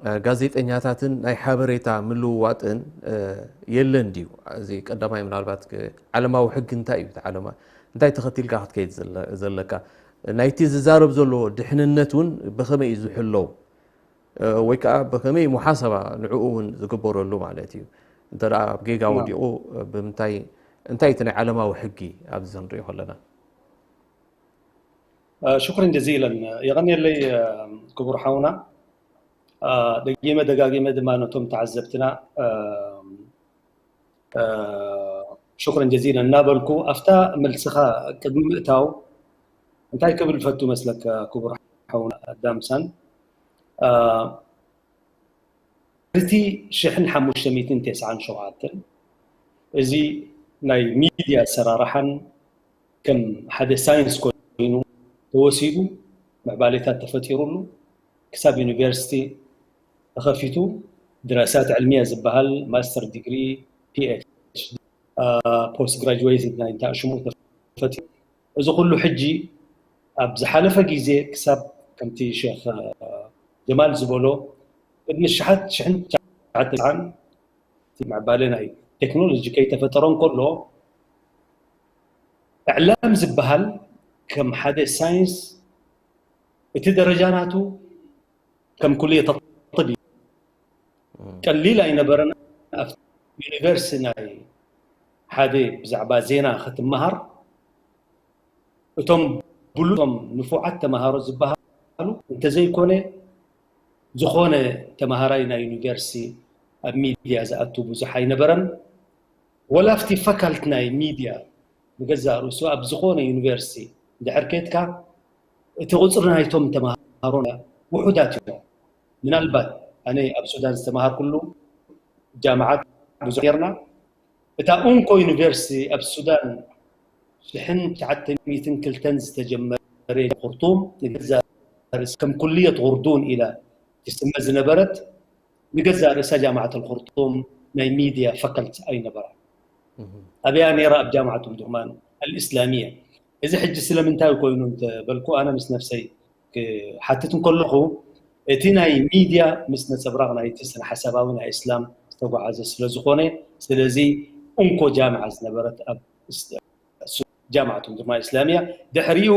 እ፣ ጋዜጠኛታትን ናይ ሓበሬታ ምልውዋጥን፣ እ፣ የለን ድዩ? እዚ ቀዳማይ ምናልባት ክ-፣ ዓለማዊ ሕጊ እንታይ እዩ? እቲ ዓለማ-፣ እንታይ ተኸቲልካ ክትከይድ ዘለ-፣ ዘለካ? ናይቲ ዝዛረብ ዘሎ ድሕንነት እውን ብኸመይ እዩ ዝሕለው? እ፣ ወይ ከኣ ብኸመይ ሙሓሰባ ንዕኡ እውን ዝግበረሉ ማለት እዩ? እንተ ደኣ ኣብ ጌጋ ናም። ወዲቑ፣ እ፣ ብምንታይ፣ እንታይ እቲ ናይ ዓለማዊ ሕጊ ኣብዚ ክንሪኦ ከለና? እ፣ ሽኩርን ጀዚለን። የቐንየለይ፣ እ፣ ክቡር ሓውና። እ፣ ደጊመ ደጋጊመ ድማ ነቶም ተዓዘብትና፣ እ፣ እ፣ ሽኩርን ጀዚለን እናበልኩ፣ ኣብታ መልስኻ ቅድሚ ምእታው እንታይ ክብል ፈቱ መስለካ ክቡር ሓውና ዳምሳን? እ፣ እቲ ሽሕን ሓሙሽተ ሚእትን ተስዓን ሸውዓተን እዚ ናይ ሚድያ ኣሰራርሓን ከም ሓደ ሳይንስ ኮይኑ ተወሲዱ፣ ምዕባሌታት ተፈጢሩሉ፣ ክሳብ ዩኒቨርሲቲ ተኸፊቱ፣ ድራሳት ዕልሚያ ዝበሃል ማስተር ዲግሪ፣ ፒ ኤች ዲ፣ አ፣ ፖስት ግራጁዌት ናይ እንታይ ሽሙ ተፈጢሩ። እዚ ኩሉ ሕጂ ኣብ ዝሓለፈ ግዜ ክሳብ ከምቲ ሸኽ፣ አ፣ ጀማል ዝበሎ ቅድሚ ሽሓት፣ ሽሕን ትሽዓተ ሚእትን እቲ ምዕባለ ናይ ቴክኖሎጂ ከይተፈጠረ እንከሎ፣ እዕላም ዝበሃል ከም ሓደ ሳይንስ እቲ ደረጃ ናቱ ከም ኩልየት ጥብ እዩ። እም። ቀሊል ኣይነበረን። ኣብ ዩኒቨርሲቲ ናይ ሓደ ብዛዕባ ዜና ክትመሃር እቶም ብሉጾም ንፉዓት ተማሃሮ ዝበሃሉ እንተዘይኮነ፣ ዝኾነ ተማሃራይ ናይ ዩኒቨርሲቲ ኣብ ሚድያ ዝኣቱ ብዙሕ ኣይነበረን። ወላ ኣብቲ ፋካልቲ ናይ ሚድያ ንገዛእ ርእሱ ኣብ ዝኾነ ዩኒቨርሲቲ እንድሕር ኬድካ፣ እቲ ቁጽሪ ናይቶም ተማሃሮ ውሑዳት እዮም። ምናልባት ኣነ ኣብ ሱዳን ዝተማሃርኩሉ ጃምዓት ብዙሕ ጌርና፣ እታ ኡንኮ ዩኒቨርሲቲ ኣብ ሱዳን ሽሕን ትሽዓተ ሚእትን ክልተን ዝተጀመረ ኹርቱም ንገዛእ ርእስ ከም ኩልየት ጉርዱን ኢላ ትስመ ዝነበረት ንገዛእ ርእሳ ጃምዓት ኣልኹርቱም ናይ ሚድያ ፋካልቲ ኣይነበራን። እህ። ኣብያ ነይራ ኣብ ጃምዓት ኡምዱርማን ኣልእስላሚያ። እዚ ሕጂ ስለምንታይ ኮይኑ እንተበልኩ ኣነ ምስ ነፍሰይ ክሓትት እንከለኹ እቲ ናይ ሚድያ ምስ ነጸብራቕ ናይቲ ስነ ሓሳባዊ ናይ እስላም ዝተጓዓዘ ስለ ዝኾነ፣ ስለዚ እንኮ ጃምዓ ዝነበረት ኣብ እስ-፣ ሱ-፣ ጃምዓት ኡምዱርማን እስላሚያ ድሕሪኡ፣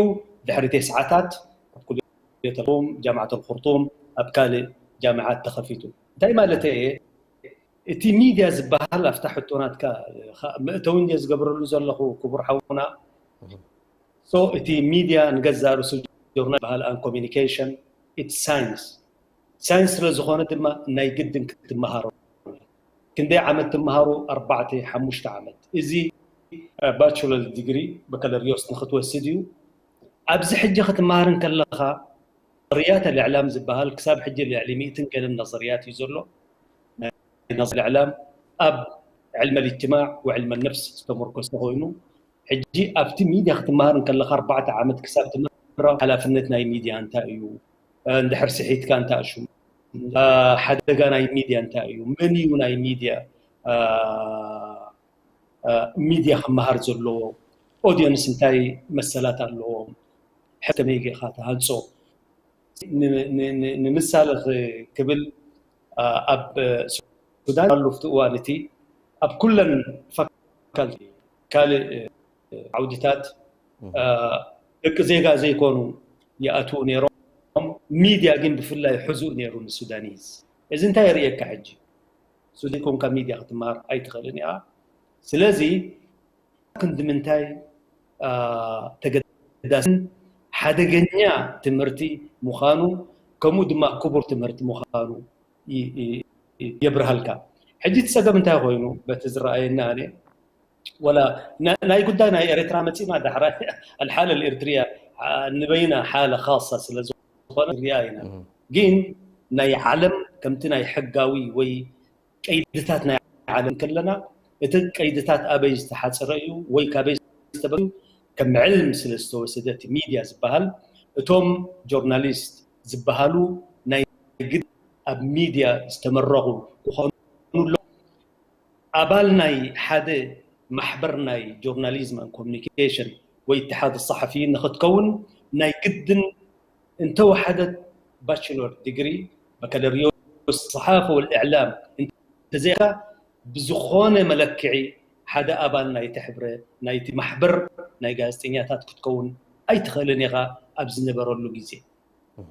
ድሕሪ ተስዓታት ኣብ ኩልየት ኣልኹርጡም፣ ጃምዓት ኣልኹርጡም ኣብ ካልእ ጃምዓት ተኸፊቱ። እንታይ ማለተይ እየ? እቲ ሚድያ ዝበሃል ኣብታ ሕቶ ናትካ ኸ-፣ መእተዊ እንድየ ዝገብረሉ ዘለኹ ክቡር ሓውና። እህ። So እቲ ሚድያ ንገዛእ ርእሱ ጆርናል ዝበሃል and communication it's science። ሳይንስ ስለ ዝኾነ ድማ ናይ ግድን ክትመሃሮ። ክንደይ ዓመት ትመሃሩ? ኣርባዕተ፣ ሓሙሽተ ዓመት። እዚ፣ እ፣ ባችለር ዲግሪ፣ በካለሪዮስ ንኽትወስድ እዩ። ኣብዚ ሕጂ ክትመሃር እንከለኻ፣ ነዘርያት ኣልእዕላም ዝበሃል ክሳብ ሕጂ ልዕሊ ሚእትን ገለን ነዘርያት እዩ ዘሎ። ናይ ነዘርያት ኣልእዕላም ኣብ ዕልመ ልእጅትማዕ ወዕልመ ነፍስ ዝተመርኮሰ ኮይኑ፣ ሕጂ ኣብቲ ሚድያ ክትመሃር እንከለኻ ኣርባዕተ ዓመት ክሳብ ትምረቕ ሓላፍነት ናይ ሚድያ እንታይ እዩ? እ፣ እንድሕር ስሒትካ እንታይ ሽሙ? እ፣ ሓደጋ ናይ ሚድያ እንታይ እዩ? መን እዩ ናይ ሚድያ፣ እ፣ እ፣ ሚድያ ክመሃር ዘለዎ? ኦድየንስ እንታይ መሰላት ኣለዎም? ሕጂ ከመይ ጌርካ ትሃንጾ? ን-፣ ን-፣ ን-፣ ንምሳሌ ክ-፣ ክብል፣ ኣ፣ ኣብ ሱዳን ኣብ ዝሓለፈ እዋን እቲ ኣብ ኩለን ፋካልቲ ካልእ ዓውድታት፣ እ፣ ደቂ ዜጋ ዘይኮኑ ይኣትዉ ነይሮም። ሚድያ ግን ብፍላይ ሕዙእ ነይሩ ንሱዳኒዝ። እዚ እንታይ የርእየካ ሕጂ? ሱዳን ኮንካ ሚድያ ክትመሃር ኣይትኽእልን ኢኻ። ስለዚ ክንዲ ምንታይ፣ ኣ፣ ተገዳስን ሓደገኛ ትምህርቲ ምዃኑ፣ ከምኡ ድማ ክቡር ትምህርቲ ምዃኑ ይ-፣ ይ-፣ ይ-፣ የብርሃልካ። ሕጂ እቲ ጸገም እንታይ ኮይኑ፣ በቲ ዝረኣየኒ ኣነ፣ ወላ ና-፣ ናይ ጉዳይ ናይ ኤርትራ መጺና ዳሕራይ ኣልሓለ ኤርትርያ፣ ኣ፣ ንበይና ሓለ ኻሳ ስለ ዝኾነ ንሪኣ ኢና። ግን ናይ ዓለም ከምቲ ናይ ሕጋዊ ወይ ቀይድታት ናይ ዓለም ከለና፣ እቲ ቀይድታት ኣበይ ዝተሓጽረ እዩ ወይ ካበይ ዝተበሉ ከም ዕልም ስለ ዝተወሰደ፣ እቲ ሚድያ ዝበሃል፣ እቶም ጆርናሊስት ዝበሃሉ ናይ ግድ ኣብ ሚድያ ዝተመረቑ ክኾኑ ኣለዎም። ኣባል ናይ ሓደ ማሕበር ናይ ጆርናሊዝም and ኮሚኒኬሽን ወይ اتحاد الصحفيين ንኽትከውን ናይ ግድን እንተወሓደት ባችለር ዲግሪ፣ በካለርዮስ صحافة والإعلام እንተዘይካ ብዝኾነ መለክዒ ሓደ ኣባል ናይቲ ሕብረ፣ ናይቲ ማሕበር ናይ ጋዜጠኛታት ክትከውን ኣይትኽእልን ኢኻ ኣብ ዝነበረሉ ግዜ።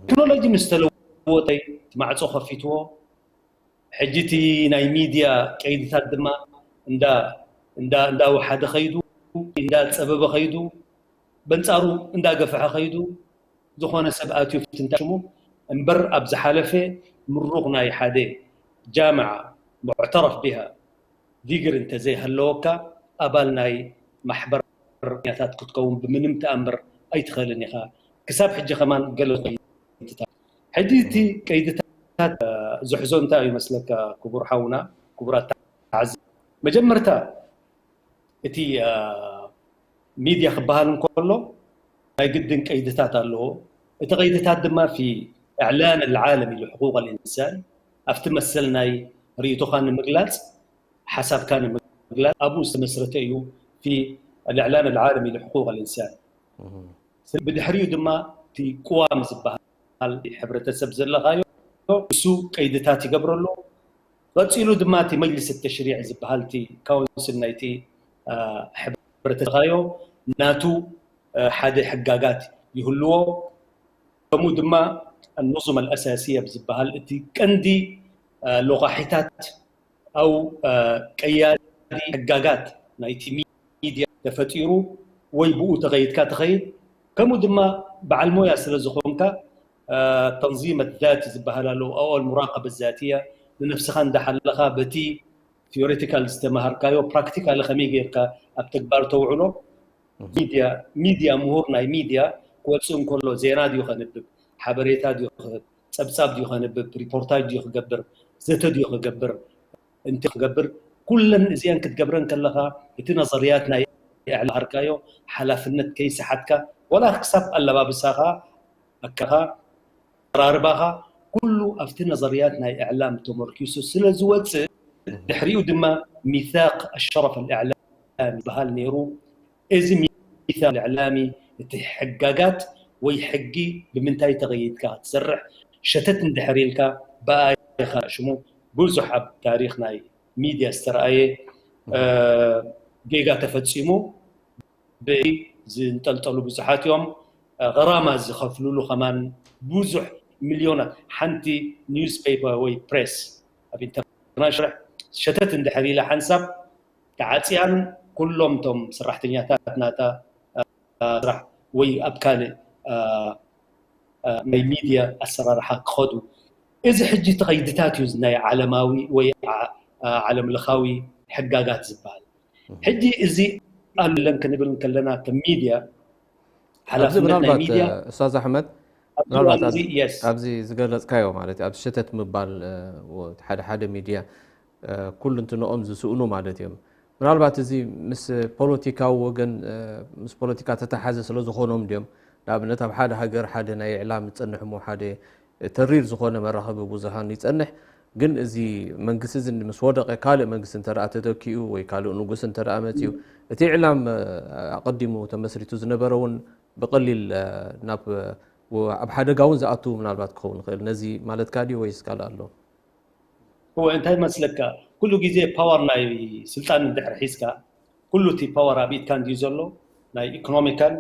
ቴክኖሎጂ ምስ ተለወጠ እቲ ማዕጾ ከፊትዎ። ሕጂ እቲ ናይ ሚድያ ቀይድታት ድማ እንዳ-፣ እንዳ-፣ እንዳወሓደ ኸይዱ፣ እንዳጸበበ ኸይዱ፣ በንጻሩ እንዳገፍሐ ኸይዱ፣ ዝኾነ ሰብ ኣትዩ ፍትንታ ሽሙ እምበር ኣብ ዝሓለፈ ምሩቕ ናይ ሓደ ጃምዓ ሙዕተረፍ ቢሃ ዲግሪ እንተዘይሃለወካ ኣባል ናይ ማሕበር ኛታት ክትከውን ብምንም ተኣምር ኣይትኽእልን ኢኻ። ክሳብ ሕጂ ከማን ገለ ቀይድታት። ሕጂ እቲ ቀይድታት፣ እ፣ ዝሕዞ እንታይ እዩ መስለካ ክቡር ሓውና፣ ክቡራት ተዓዘብቲ? መጀመርታ እቲ፣ እ፣ ሚድያ ክበሃል እንከሎ ናይ ግድን ቀይድታት ኣለዎ። እቲ ቀይድታት ድማ في إعلان العالم لحقوق الإنسان ኣብቲ መሰል ናይ ርእይቶኻ ንምግላጽ፣ ሓሳብካ ንምግላጽ ኣብኡ ዝተመስረተ እዩ في الإعلان العالمي لحقوق الإنسان። ብድሕሪኡ ድማ እቲ ቅዋም ዝበሃል ሕብረተሰብ ዘለኻዮ እሱ ቀይድታት ይገብረሉ። ቀጺሉ ድማ እቲ መጅልስ ተሽሪዕ ዝበሃል እቲ ካውንስል ናይቲ፣ አ፣ ሕብረተሰብኻዮ ናቱ፣ አ፣ ሓደ ሕጋጋት ይህልዎ። ከምኡ ድማ النظم الأساسية ብዝበሃል እቲ ቀንዲ፣ አ፣ ሎቓሒታት ኣው፣ አ፣ ቀያዲ ሕጋጋት ናይቲ ሚድያ ተፈጢሩ ወይ ብኡ ተኸይድካ ትኸይድ። ከምኡ ድማ በዓል ሞያ ስለ ዝኾንካ፣ አ፣ ተንዚም ዛቲ ዝበሃል ኣሎ፣ ኣው المراقبة الذاتية ንነፍስኻ እንዳሓለኻ በቲ ቲዮሬቲካል ዝተማሃርካዮ ፕራክቲካሊ ከመይ ጌርካ ኣብ ተግባር ተውዕሎ። ሚድያ፣ ሚድያ፣ ምሁር ናይ ሚድያ ክወፅእ እንከሎ ዜና ድዩ ከንብብ፣ ሓበሬታ ድዩ ክህብ፣ ጸብጻብ ድዩ ከንብብ፣ ሪፖርታጅ ድዩ ክገብር፣ ዘተ ድዩ ክገብር፣ እንታይ ክገብር፣ ኩለን እዚአን ክትገብረን ከለኻ እቲ ነዘርያት ናይ እዕላ ሃርካዮ ሓላፍነት ከይሰሓትካ፣ ወላ ክሳብ ኣለባብሳኻ፣ ኣካኻ፣ ኣቀራርባኻ፣ ኩሉ ኣብቲ ነዘርያት ናይ እዕላም ተመርኪሱ ስለ ዝወፅእ፣ ድሕሪኡ ድማ ሚታቅ ኣሸረፍ ኣልእዕላም ይበሃል ነይሩ። እዚ ሚታቅ ኣልእዕላሚ እቲ ሕጋጋት ወይ ሕጊ ብምንታይ ተቐይድካ ክትሰርሕ ሸተት እንድሕር ኢልካ ብኣ ኢኻ ሽሙ ብዙሕ ኣብ ታሪኽ ናይ ሚድያ ዝተረኣየ፣ እ፣ ጌጋ ተፈጺሙ። ብኢ ዝንጠልጠሉ ብዙሓት እዮም። እ፣ ቐራማ ዝኸፍሉሉ ከማን ብዙሕ ሚልዮናት። ሓንቲ ኒውስፔፐር ወይ ፕሬስ ኣብ ኢንተርናሽናል ሸተት እንድሕር ኢላ ሓንሳብ ተዓጽያን ኩሎም እቶም ሰራሕተኛታት ናታ፣ እ፣ ስራሕ ወይ ኣብ ካልእ፣ እ፣ እ፣ ናይ ሚድያ ኣሰራርሓ ክኸዱ። እዚ ሕጂ እቲ ኸይድታት እዩ ናይ ዓለማዊ ወይ ዓ-፣ ዓ-፣ ዓለምለኻዊ ሕጋጋት ዝበሃል። ሕጂ እዚ ኣለን ክንብል እንከለና ከም ሚድያ፣ ኣብዚ ሓላፍነት ናይ ምናልባት፣ ሚድያ እ፣ ኡስታዝ ኣሕመድ፣ ኣብዚ ምናልባት እዋን ኣብዚ፣ እዚ፣ የስ። ኣብዚ ዝገለጽካዮ ማለት እዩ፣ ኣብዚ ሸተት ምባል፣ እ፣ ወ-፣ ሓደ ሓደ ሚድያ፣ እ፣ ኩሉ እንትንኦም ዝስእኑ ማለት እዮም። ምናልባት እዚ ምስ ፖለቲካዊ ወገን፣ እ፣ ምስ ፖለቲካ ተተሓዘ ስለ ዝኾኖም ድዮም? ንኣብነት ኣብ ሓደ ሃገር ሓደ ናይ ኢዕላም ዝጸንሕ እሞ ሓደ ተሪር ዝኾነ መራኸቢ ብዙሃን ይጸንሕ፣ ግን እዚ መንግስቲ እዚ ምስ ወደቐ ካልእ መንግስቲ እንተ ደኣ ተተኪኡ ወይ ካልእ ንጉስ እንተ ደኣ መጺኡ፣ እቲ ኢዕላም፣ እ፣ ኣቐዲሙ ተመስሪቱ ዝነበረ እውን ብቐሊል ናብ ኣብ ሓደጋ እውን ዝኣቱ ምናልባት ክኸውን ይኽእል። ነዚ ማለትካ ድዩ ወይስ ካልእ ኣሎ? እወ፣ እንታይ መስለካ፣ ኩሉ ግዜ ፓወር ናይ ስልጣን እንድሕር ሒዝካ፣ ኩሉ እቲ ፓወር ኣብ ኢድካ እንድዩ ዘሎ። ናይ ኢኮኖሚካል፣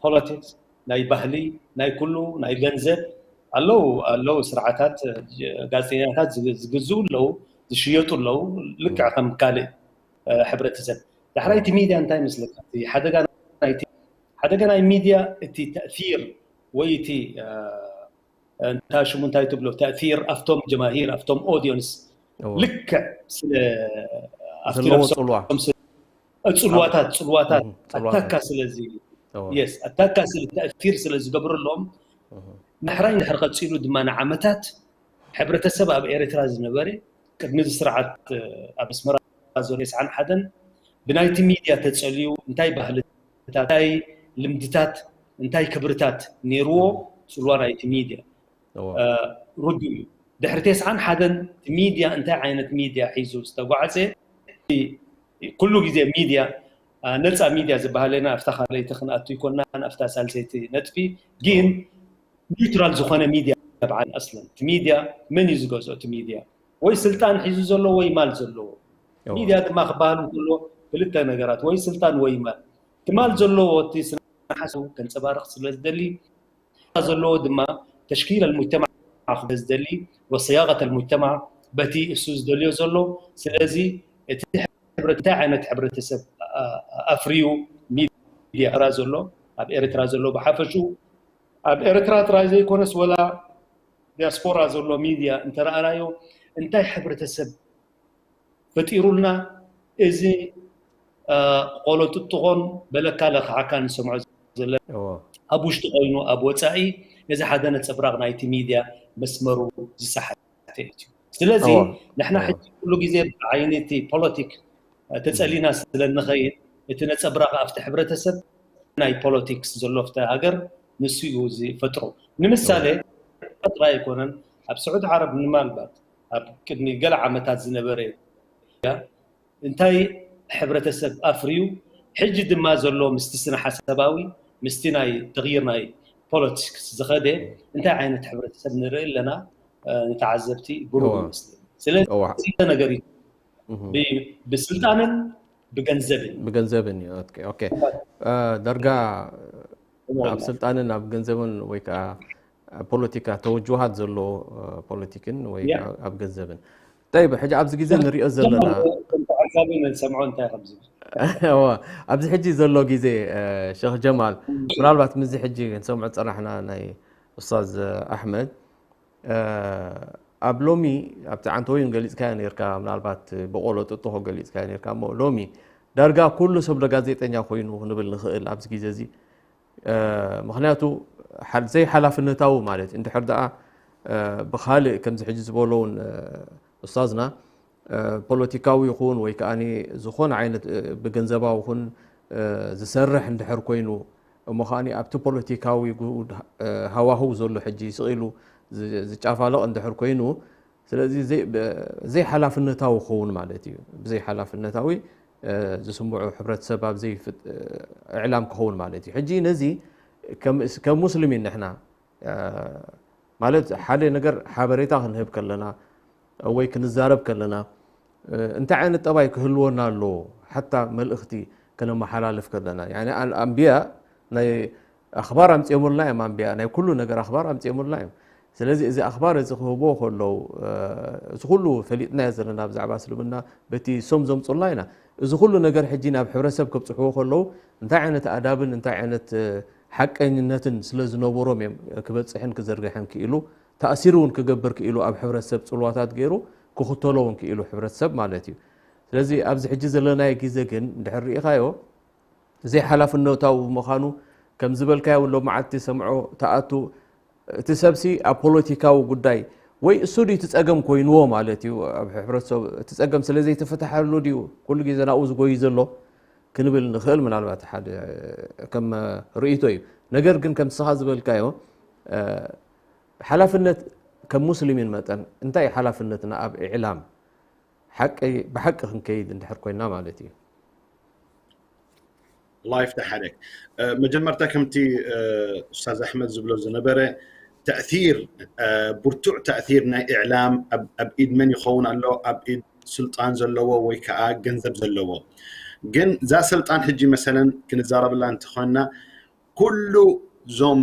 ፖለቲክስ፣ ናይ ባህሊ፣ ናይ ኩሉ፣ ናይ ገንዘብ ኣለዉ ኣለዉ ስርዓታት። ጋዜጠኛታት ዝግዝኡ ኣለዉ፣ ዝሽየጡ ኣለዉ፣ ልክዕ ከም ካልእ ሕብረተሰብ። ዳሕራይ እቲ ሚድያ እንታይ መስለካ? ሓደጋ ናይ ሚድያ እቲ ተእሲር ወይ እቲ እንታይ ሽሙ እንታይ ትብሎ ተእሲር ኣብቶም ጀማሂር ኣብቶም ኦዲየንስ ልክዕ ስለ ኣለዎ ጽልዋ ጽልዋታት ጽልዋታት ኣታካ ስለዚ የስ ኣታካ ስለ ተእሲር ስለ ዝገብረሎም ናሕራይ እንድሕር ቀፂሉ ድማ ንዓመታት ሕብረተሰብ ኣብ ኤርትራ ዝነበረ ቅድሚ እዚ ስርዓት ኣብ ኣስመራ ዘሎ ተስዓን ሓደን ብናይቲ ሚድያ ተፀልዩ እንታይ ባህልታት እንታይ ልምድታት እንታይ ክብርታት ነይርዎ ጽልዋ ናይቲ ሚድያ ርዱ እዩ። ድሕሪ ተስዓን ሓደን እቲ ሚድያ እንታይ ዓይነት ሚድያ ሒዙ ዝተጓዕዘ ኩሉ ግዜ ሚድያ ነፃ ሚድያ ዝበሃለና ኣብታ ካልኣይቲ ክንኣቱ ይኮና ኣብታ ሳልሰይቲ ነጥቢ ግን ኒውትራል ዝኾነ ሚድያ ብዓል ኣስለን እቲ ሚድያ መን እዩ ዝገዝኦ እቲ ሚድያ ወይ ስልጣን ሒዙ ዘሎ ወይ ማል ዘለዎ ሚድያ ድማ ክበሃል እንከሎ ክልተ ነገራት ወይ ስልጣን ወይ ማል እቲ ማል ዘለዎ እቲ ስነ ሓሳቡ ከንፀባርቕ ስለ ዝደሊ ዘለዎ ድማ ተሽኪል ኣልሙጅተማዕ ክበ ዝደሊ ወሰያቐት ኣልሙጅተማዕ በቲ እሱ ዝደልዮ ዘሎ ስለዚ እቲ ሕብረት እንታይ ዓይነት ሕብረተሰብ ኣፍርዩ ሚድያ ኤርትራ ዘሎ ኣብ ኤርትራ ዘሎ ብሓፈሹ ኣብ ኤርትራ ጥራይ ዘይኮነስ ወላ ዲያስፖራ ዘሎ ሚድያ እንተረኣናዮ እንታይ ሕብረተሰብ ፈጢሩልና እዚ ቆሎ ጥጥቖን በለካ ለኽዓካ ንሰምዖ ዘለና ኣብ ውሽጢ ኮይኑ ኣብ ወፃኢ እዚ ሓደ ነፀብራቕ ናይቲ ሚድያ መስመሩ ዝሰሓተ እዩ። ስለዚ ንሕና ሕጂ ኩሉ ግዜ ብዓይኒ እቲ ፖለቲክ ተፀሊና ስለ ንኸይድ እቲ ነፀብራቕ ኣብቲ ሕብረተሰብ ናይ ፖለቲክስ ዘሎ ኣብቲ ሃገር ንሱ እዩ ዝፈጥሮ። ንምሳሌ ጥራይ ኣይኮነን ኣብ ስዑድ ዓረብ ምናልባት ኣብ ቅድሚ ገለ ዓመታት ዝነበረ እንታይ ሕብረተሰብ ኣፍርዩ ሕጂ ድማ ዘሎ ምስቲ ስነ ሓሳባዊ ምስቲ ናይ ተቕይር ናይ ፖለቲክስ ዝኸደ እንታይ ዓይነት ሕብረተሰብ ንርኢ ኣለና ንተዓዘብቲ ብሩህ ይመስለኒ። ስለዚ ነገር እዩ ብስልጣንን ብገንዘብን ብገንዘብን እዩ። ኦኬ ኦኬ። ዳርጋ ኣብ ስልጣንን ኣብ ገንዘብን ወይ ከዓ ፖለቲካ ተወጅሃት ዘሎ ፖለቲክን ወይ ኣብ ገንዘብን ጠይብ ሕጂ ኣብዚ ግዜ ንሪኦ ዘለና ተዓዛቢ ንሰምዖ እንታይ ከም ዝብል ኣብዚ ሕጂ ዘሎ ግዜ ሸኽ ጀማል ምናልባት ምዚ ሕጂ ክንሰምዖ ዝፀናሕና ናይ ኡስታዝ ኣሕመድ ኣብ ሎሚ ኣብቲ ዓንተወይን ገሊፅካዮ ነርካ ምናልባት ብቆሎ ጥጥኾ ገሊፅካዮ ነርካ እሞ ሎሚ ዳርጋ ኩሉ ሰብ ዶ ጋዜጠኛ ኮይኑ ክንብል ንኽእል ኣብዚ ግዜ እዚ ምክንያቱ ዘይሓላፍነታዊ ማለት እንድሕር ደኣ ብካልእ ከምዚ ሕጂ ዝበሎ እውን ኡስታዝና ፖለቲካዊ ይኹን ወይ ከዓ ዝኾነ ዓይነት ብገንዘባዊ ይኹን ዝሰርሕ እንድሕር ኮይኑ እሞ ከዓ ኣብቲ ፖለቲካዊ ሃዋህው ዘሎ ሕጂ ስቕ ኢሉ ዝጫፋለቕ እንድሕር ኮይኑ ስለዚ ዘይሓላፍነታዊ ክኸውን ማለት እዩ። ብዘይሓላፍነታዊ ዝስምዑ ሕብረተሰብ ኣብ እዕላም ክኸውን ማለት እዩ። ሕጂ ነዚ ከም ሙስሊሚን ንሕና ማለት ሓደ ነገር ሓበሬታ ክንህብ ከለና ወይ ክንዛረብ ከለና እንታይ ዓይነት ጠባይ ክህልወና ኣለዎ ሓታ መልእኽቲ ከነመሓላልፍ ከለና ኣንብያ ናይ ኣኽባር ኣምፅኦምልና እዮም ኣንብያ ናይ ኩሉ ነገር ኣኽባር ኣምፅኦምልና እዮም ስለዚ እዚ ኣኽባር እዚ ክህብዎ ከለዉ እቲ ኩሉ ፈሊጥናዮ ዘለና ብዛዕባ እስልምና በቲ ሶም ዘምፁልና ኢና እዚ ኩሉ ነገር ሕጂ ናብ ሕብረተሰብ ከብፅሕዎ ከለዉ እንታይ ዓይነት ኣዳብን እንታይ ዓይነት ሓቀኝነትን ስለ ዝነበሮም እዮም ክበፅሕን ክዘርግሕን ክኢሉ ተኣሲር እውን ክገብር ክኢሉ ኣብ ሕብረተሰብ ፅልዋታት ገይሩ ክኽተሎ እውን ክኢሉ ሕብረተሰብ ማለት እዩ ስለዚ ኣብዚ ሕጂ ዘለናዮ ግዜ ግን እንድሕር ርኢኻዮ ዘይሓላፍነታዊ ብምዃኑ ከም ዝበልካዮ እውን ሎመዓልቲ ሰምዖ ተኣቱ እቲ ሰብሲ ኣብ ፖለቲካዊ ጉዳይ ወይ እሱ ድዩ እቲ ፀገም ኮይንዎ ማለት እዩ ኣብ ሕብረተሰብ እቲ ፀገም ስለ ዘይተፈተሓሉ ድዩ ኩሉ ግዜ ናብኡ ዝጎዩ ዘሎ ክንብል ንኽእል ምናልባት ሓደ ከም ርእይቶ እዩ ነገር ግን ከም ስኻ ዝበልካዮ ሓላፍነት ከም ሙስሊሚን መጠን እንታይ ሓላፍነትና ኣብ ኢዕላም ሓቂ ብሓቂ ክንከይድ እንድሕር ኮይና ማለት እዩ الله يفتح عليك. መጀመርታ ከምቲ ኡስታዝ ኣሕመድ ዝብሎ ዝነበረ ተእሲር፣ ብርቱዕ ተእሲር ናይ ኢዕላም ኣብ ኢድ መን ይኸውን ኣሎ? ኣብ ኢድ ስልጣን ዘለዎ ወይ ከዓ ገንዘብ ዘለዎ። ግን እዛ ስልጣን ሕጂ መሰለን ክንዛረብላ እንተኾንና ኩሉ ዞም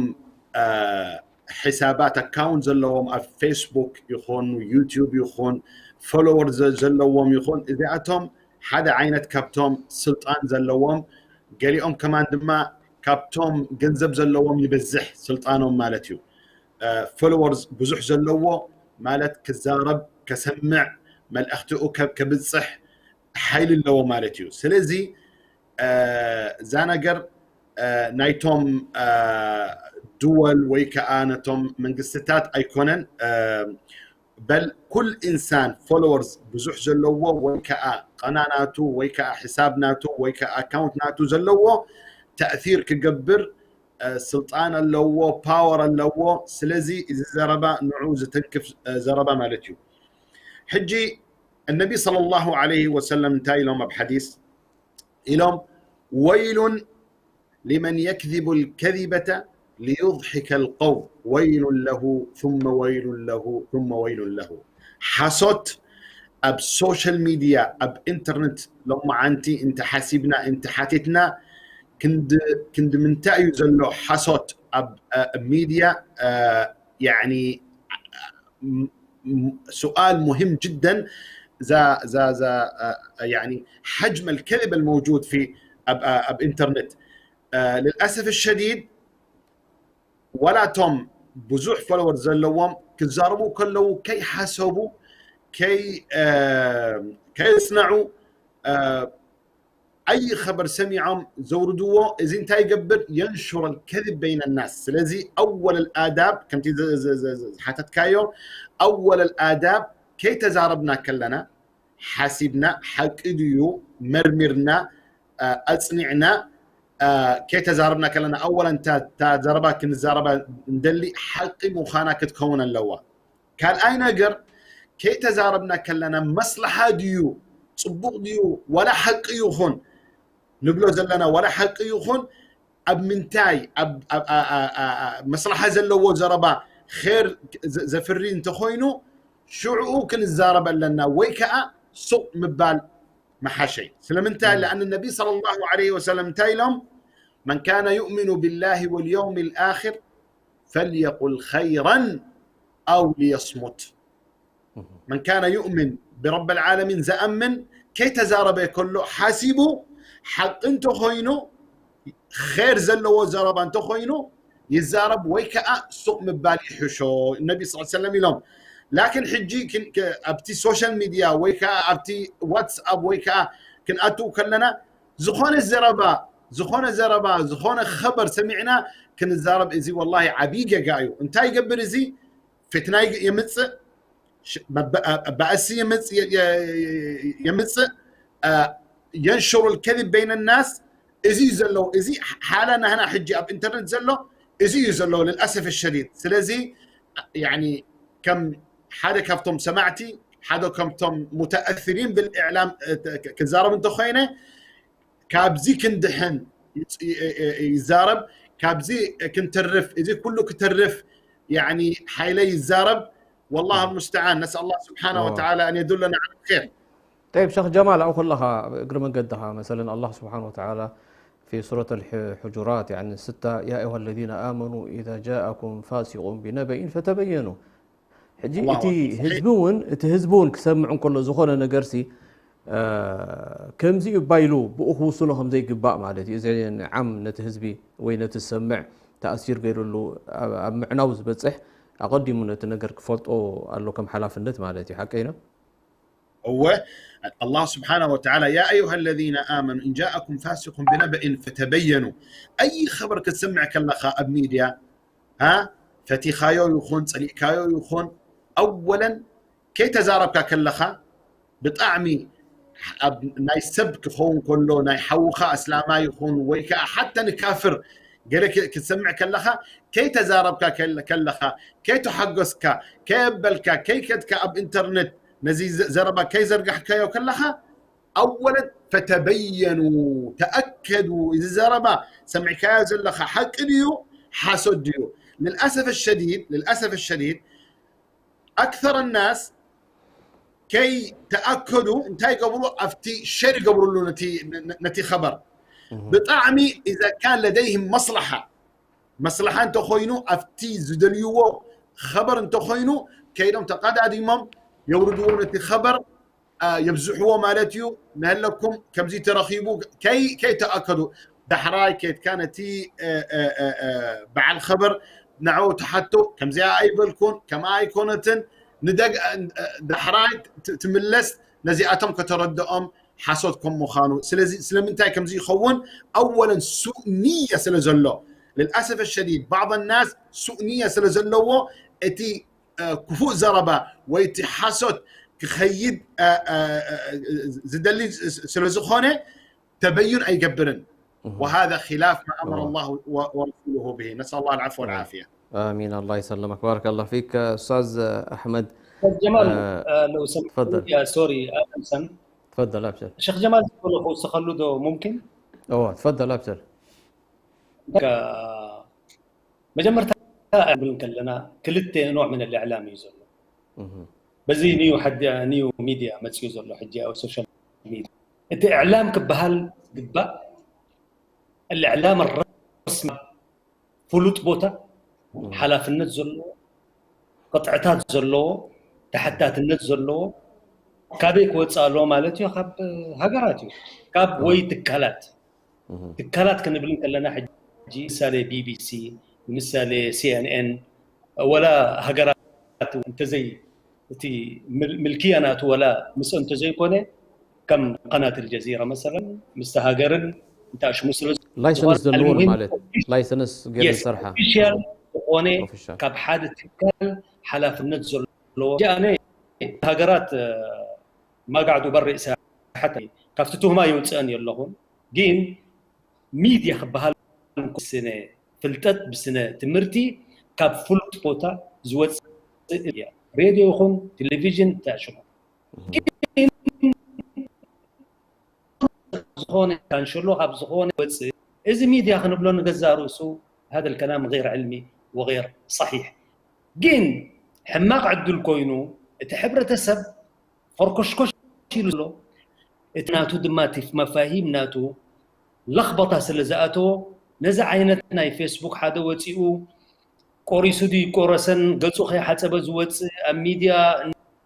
ሕሳባት ኣካውንት ዘለዎም ኣብ ፌስቡክ ይኹን ዩቲዩብ ይኹን ፎሎወር ዘለዎም ይኹን እዚኣቶም ሓደ ዓይነት ካብቶም ስልጣን ዘለዎም፣ ገሊኦም ከማን ድማ ካብቶም ገንዘብ ዘለዎም ይበዝሕ ስልጣኖም ማለት እዩ። ፎሎወርስ ብዙሕ ዘለዎ ማለት ክዛረብ፣ ከሰምዕ፣ መልእኽቲኡ ከብፅሕ ሓይሊ ኣለዎ ማለት እዩ። ስለዚ እዛ ነገር ናይቶም ድወል ወይ ከዓ ነቶም መንግስትታት ኣይኮነን፣ በል ኩል ኢንሳን ፎሎወርስ ብዙሕ ዘለዎ ወይ ከዓ ቀናናቱ ወይ ከዓ ሕሳብ ናቱ ወይ ከዓ ኣካውንት ናቱ ዘለዎ ተእሲር ክገብር ስልጣን ኣለዎ፣ ፓወር ኣለዎ። ስለዚ እዚ ዘረባ ንዑ ዝተንክፍ ዘረባ ማለት እዩ። ሕጂ እነቢ صلى الله عليه وسلم እንታይ ኢሎም ኣብ ሓዲስ ኢሎም ወይሉን لمن يكذب الكذبة ليضحك القوم ويل له ثم ويل له ثم ويل له። ሓሶት ኣብ ሶሻል ሚድያ ኣብ ኢንተርነት ሎማዓንቲ እንተ ሓሲብና እንተ ሓቲትና ክንዲ ምንታይ እዩ ዘሎ ሓሶት ኣብ ሚድያ? يعني سؤال مهم جدا. ذا ذا ذا يعني حجم الكذب الموجود في ኣብ ኢንተርነት للأسف الشديد ወላ ቶም ብዙሕ ፎሎወር ዘለዎም ክዛረቡ ከለዉ ከይሓሰቡ ከይፅነዑ ኣይ ኸበር ሰሚዖም ዘውርድዎ። እዚ እንታይ ይገብር? ينشر الكذب بين الناس። ስለዚ أول الآداب ከምቲ ዝሓተትካዮ أول الآداب ከይተዛረብና ከለና ሓሲብና ሓቂ ድዩ መርሚርና ኣፅኒዕና ከይተዛረብና ከለና ኣወለን እታ ዘረባ ክንዛረባ እንደሊ ሓቂ ምዃና ክትከውን ኣለዋ። ካልኣይ ነገር ከይተዛረብና ከለና መስልሓ ድዩ ፅቡቕ ድዩ ዋላ ሓቂ ይኹን ንብሎ ዘለና ዋላ ሓቂ ይኹን ኣብ ምንታይ መስልሓ ዘለዎ ዘረባ ር ዘፍሪ እንተኮይኑ ሽዕኡ ክንዛረብ ኣለና ወይ ከዓ ሱቕ ምባል መሓሸይ። ስለምንታይ? لأن النبي صلى الله عليه وسلم እንታይ ኢሎም? من كان يؤمن بالله واليوم الآخر فليقل خيرا أو ليصمت. من كان يؤمن برب العالمين ዝኣምን ከይተዛረበ ከሎ ሓሲቡ ሓቂ እንተኮይኑ ር ዘለዎ ዘረባ እንተኮይኑ ይዛረብ ወይ ከዓ ሱቕ ምባል ይሕሾ ነቢ ስ ሰለም ኢሎም። ላኪን ሕጂ ኣብቲ ሶሻል ሚድያ ወይ ከዓ ኣብቲ ዋትስኣፕ ወይ ከዓ ክንኣትው ከለና ዝኾነ ዘረባ ዝኾነ ዘረባ ዝኾነ ኸበር ሰሚዕና ክንዛረብ እዚ ወላሂ ዓብዪ ጌጋ እዩ። እንታይ ይገብር እዚ? ፊትና የምፅእ፣ ባእሲ የምፅእ፣ ينشر الكذب بين الناس። እዚ እዩ ዘሎ፣ እዚ ሓላ ናህና ሕጂ ኣብ ኢንተርነት ዘሎ እዚ እዩ ዘሎ للأسف الشديد። ስለዚ ከም ሓደ ካብቶም ሰማዕቲ ሓደ ካብቶም متأثرين بالإعلام ክዛረብ እንተኮይነ ካብዚ ክንድሕን ይዛረብ፣ ካብዚ ክንተርፍ፣ እዚ ኩሉ ክተርፍ ሓይለ ይዛረብ። والله المستعان، نسأل الله سبحانه وتعالى أن يدلنا على الخير. طيب شيخ جمال، أو كلها أقرأ من قدها مثلا الله سبحانه وتعالى في سورة الحجرات يعني ستة: يا أيها الذين آمنوا إذا جاءكم فاسق بنبأ فتبينوا. ሕጂ እቲ ህዝቢ እውን እቲ ህዝቢ እውን ክሰምዕ እንከሎ ዝኾነ ነገርሲ ከምዚ እዩ ባይሉ ብኡ ክውስኖ ከም ዘይግባእ ማለት እዩ። እዚ ዓም ነቲ ህዝቢ ወይ ነቲ ዝሰምዕ ተኣሲር ገይሩሉ ኣብ ምዕናው ዝበፅሕ ኣቐዲሙ ነቲ ነገር ክፈልጦ ኣሎ ከም ሓላፍነት ማለት እዩ። ሓቀይ ነው። እወ الله سبحانه وتعالى يا أيها الذين آمنوا إن جاءكم فاسق بنبأ فتبينوا። ኣይ ኸበር ክትሰምዕ ከለኻ ኣብ ሚድያ ها ፈቲኻዮ ይኹን ፀሊእካዮ ይኹን ኣወለን ከይተዛረብካ ከለኻ ብጣዕሚ ኣብ ናይ ሰብ ክኸውን ከሎ ናይ ሓውኻ ኣስላማ ይኹን ወይ ከዓ ሓተ ንካፍር ገለ ክትሰምዕ ከለኻ ከይተዛረብካ ከለኻ ከይተሓገስካ ከየበልካ ከይከድካ ኣብ ኢንተርነት ነዚ ዘረባ ከይዘርጋሕካዮ ከለኻ ኣወለን ፈተበየኑ፣ ተኣከዱ፣ እዚ ዘረባ ሰሚዕካዮ ዘለኻ ሓቂ ድዩ ሓሶት ድዩ? للأسف الشديد، للأسف الشديد أكثر الناس ከይተኣከዱ እንታይ ይገብሩ? ኣብቲ ሸር ይገብርሉ ነቲ ነ- ነቲ ኸበር። ብጣዕሚ إذا كان لديهم مصلحة، መስለሓ እንተኾይኑ ኣብቲ ዝደልይዎ ኸበር እንተኾይኑ ከይዶም ተቐዳዲሞም የውርድዎ ነቲ ኸበር የብዝሕዎ ማለት እዩ። ነህለኩም ከምዚ ተረኺቡ ከይተኣከዱ ዳሕራይ ከይትካ ነቲ በዓል ኸበር ንዕኡ ትሓቶ ከምዚኣ ኣይበልኩን ከምኣ ኣይኮነትን ንደግ ዳሕራይ ትምለስ ነዚኣቶም ከተረድኦም ሓሶት ከም ምዃኑ ስለዚ ስለምንታይ ከምዚ ይኸውን ኣወለን ሱእ ንያ ስለ ዘሎ للأسف الشديد بعض الناس ሱእ ንያ ስለ ዘለዎ እቲ ክፉእ ዘረባ ወይ እቲ ሓሶት ክኸይድ ዝደሊ ስለ ዝኾነ ተበዩን ኣይገብርን وهذا خلاف ما أمر الله ورسوله به نسأل الله العفو والعافية آمين الله يسلمك بارك الله فيك أستاذ أحمد جمال آه لو سمحت تفضل يا سوري أمسن تفضل أبشر شيخ جمال تقول أخو سخلودو ممكن؟ أوه تفضل أبشر መጀመርታ ንብል ከለና ክልተ ኖዕ ምን الإعلام እዩ ዘሎ በዚ ኒው ኒው ሚድያ መፅኡ ዘሎ ሕጂ ኣብ ሶሻል ሚድያ እቲ إعلام ክበሃል ግባእ الإعلام الرسمي ፍሉጥ ቦታ ሓላፍነት ዘለዎ ቅጥዕታት ዘለዎ ተሓታትነት ዘለዎ ካበይ ክወፅእ ኣለዎ ማለት እዩ ካብ ሃገራት እዩ ካብ ወይ ትካላት ትካላት ክንብል ከለና ሕጂ ምሳሌ ቢቢሲ ምሳሌ ሲኤንኤን ወላ ሃገራት እንተዘይ እቲ ምልክያ ናቱ ወላ ምስ እንተዘይኮነ ከም قناة الجزيرة مثلا ምስቲ ሃገርን እንታሽሙ ስለ ላይሰንስ ዘለዎን ማለት ላይሰንስ ገይረን ዝሰርሓ ኦፊሻል ዝኾነ ካብ ሓደ ትካል ሓላፍነት ዘለዎ ኣነ ሃገራት ማጋዕዱ በርእሳ ሓታ ካብቲ ትሁማ ይውፅአን የለኹን ግን ሚድያ ክበሃል ስነ ፍልጠት ብስነ ትምህርቲ ካብ ፍሉጥ ቦታ ዝወፅእ እያ ሬድዮ ይኹን ቴሌቪዥን ታሽሙ ዝኾነ ካንሸሎ ካብ ዝኾነ ወፅእ እዚ ሚድያ ክንብሎ ንገዛእ ርእሱ هذا الكلام غير علمي وغير صحيح ግን ሕማቕ ዕድል ኮይኑ እቲ ሕብረተሰብ ፈርኮሽኮሽ ኢሉ ዘሎ እቲ ናቱ ድማ እቲ መፋሂም ናቱ ለኽበታ ስለ ዝኣተዎ ነዚ ዓይነት ናይ ፌስቡክ ሓደ ወፂኡ ቆሪሱ ድዩ ቆረሰን ገፁ ከይሓፀበ ዝወፅእ ኣብ ሚድያ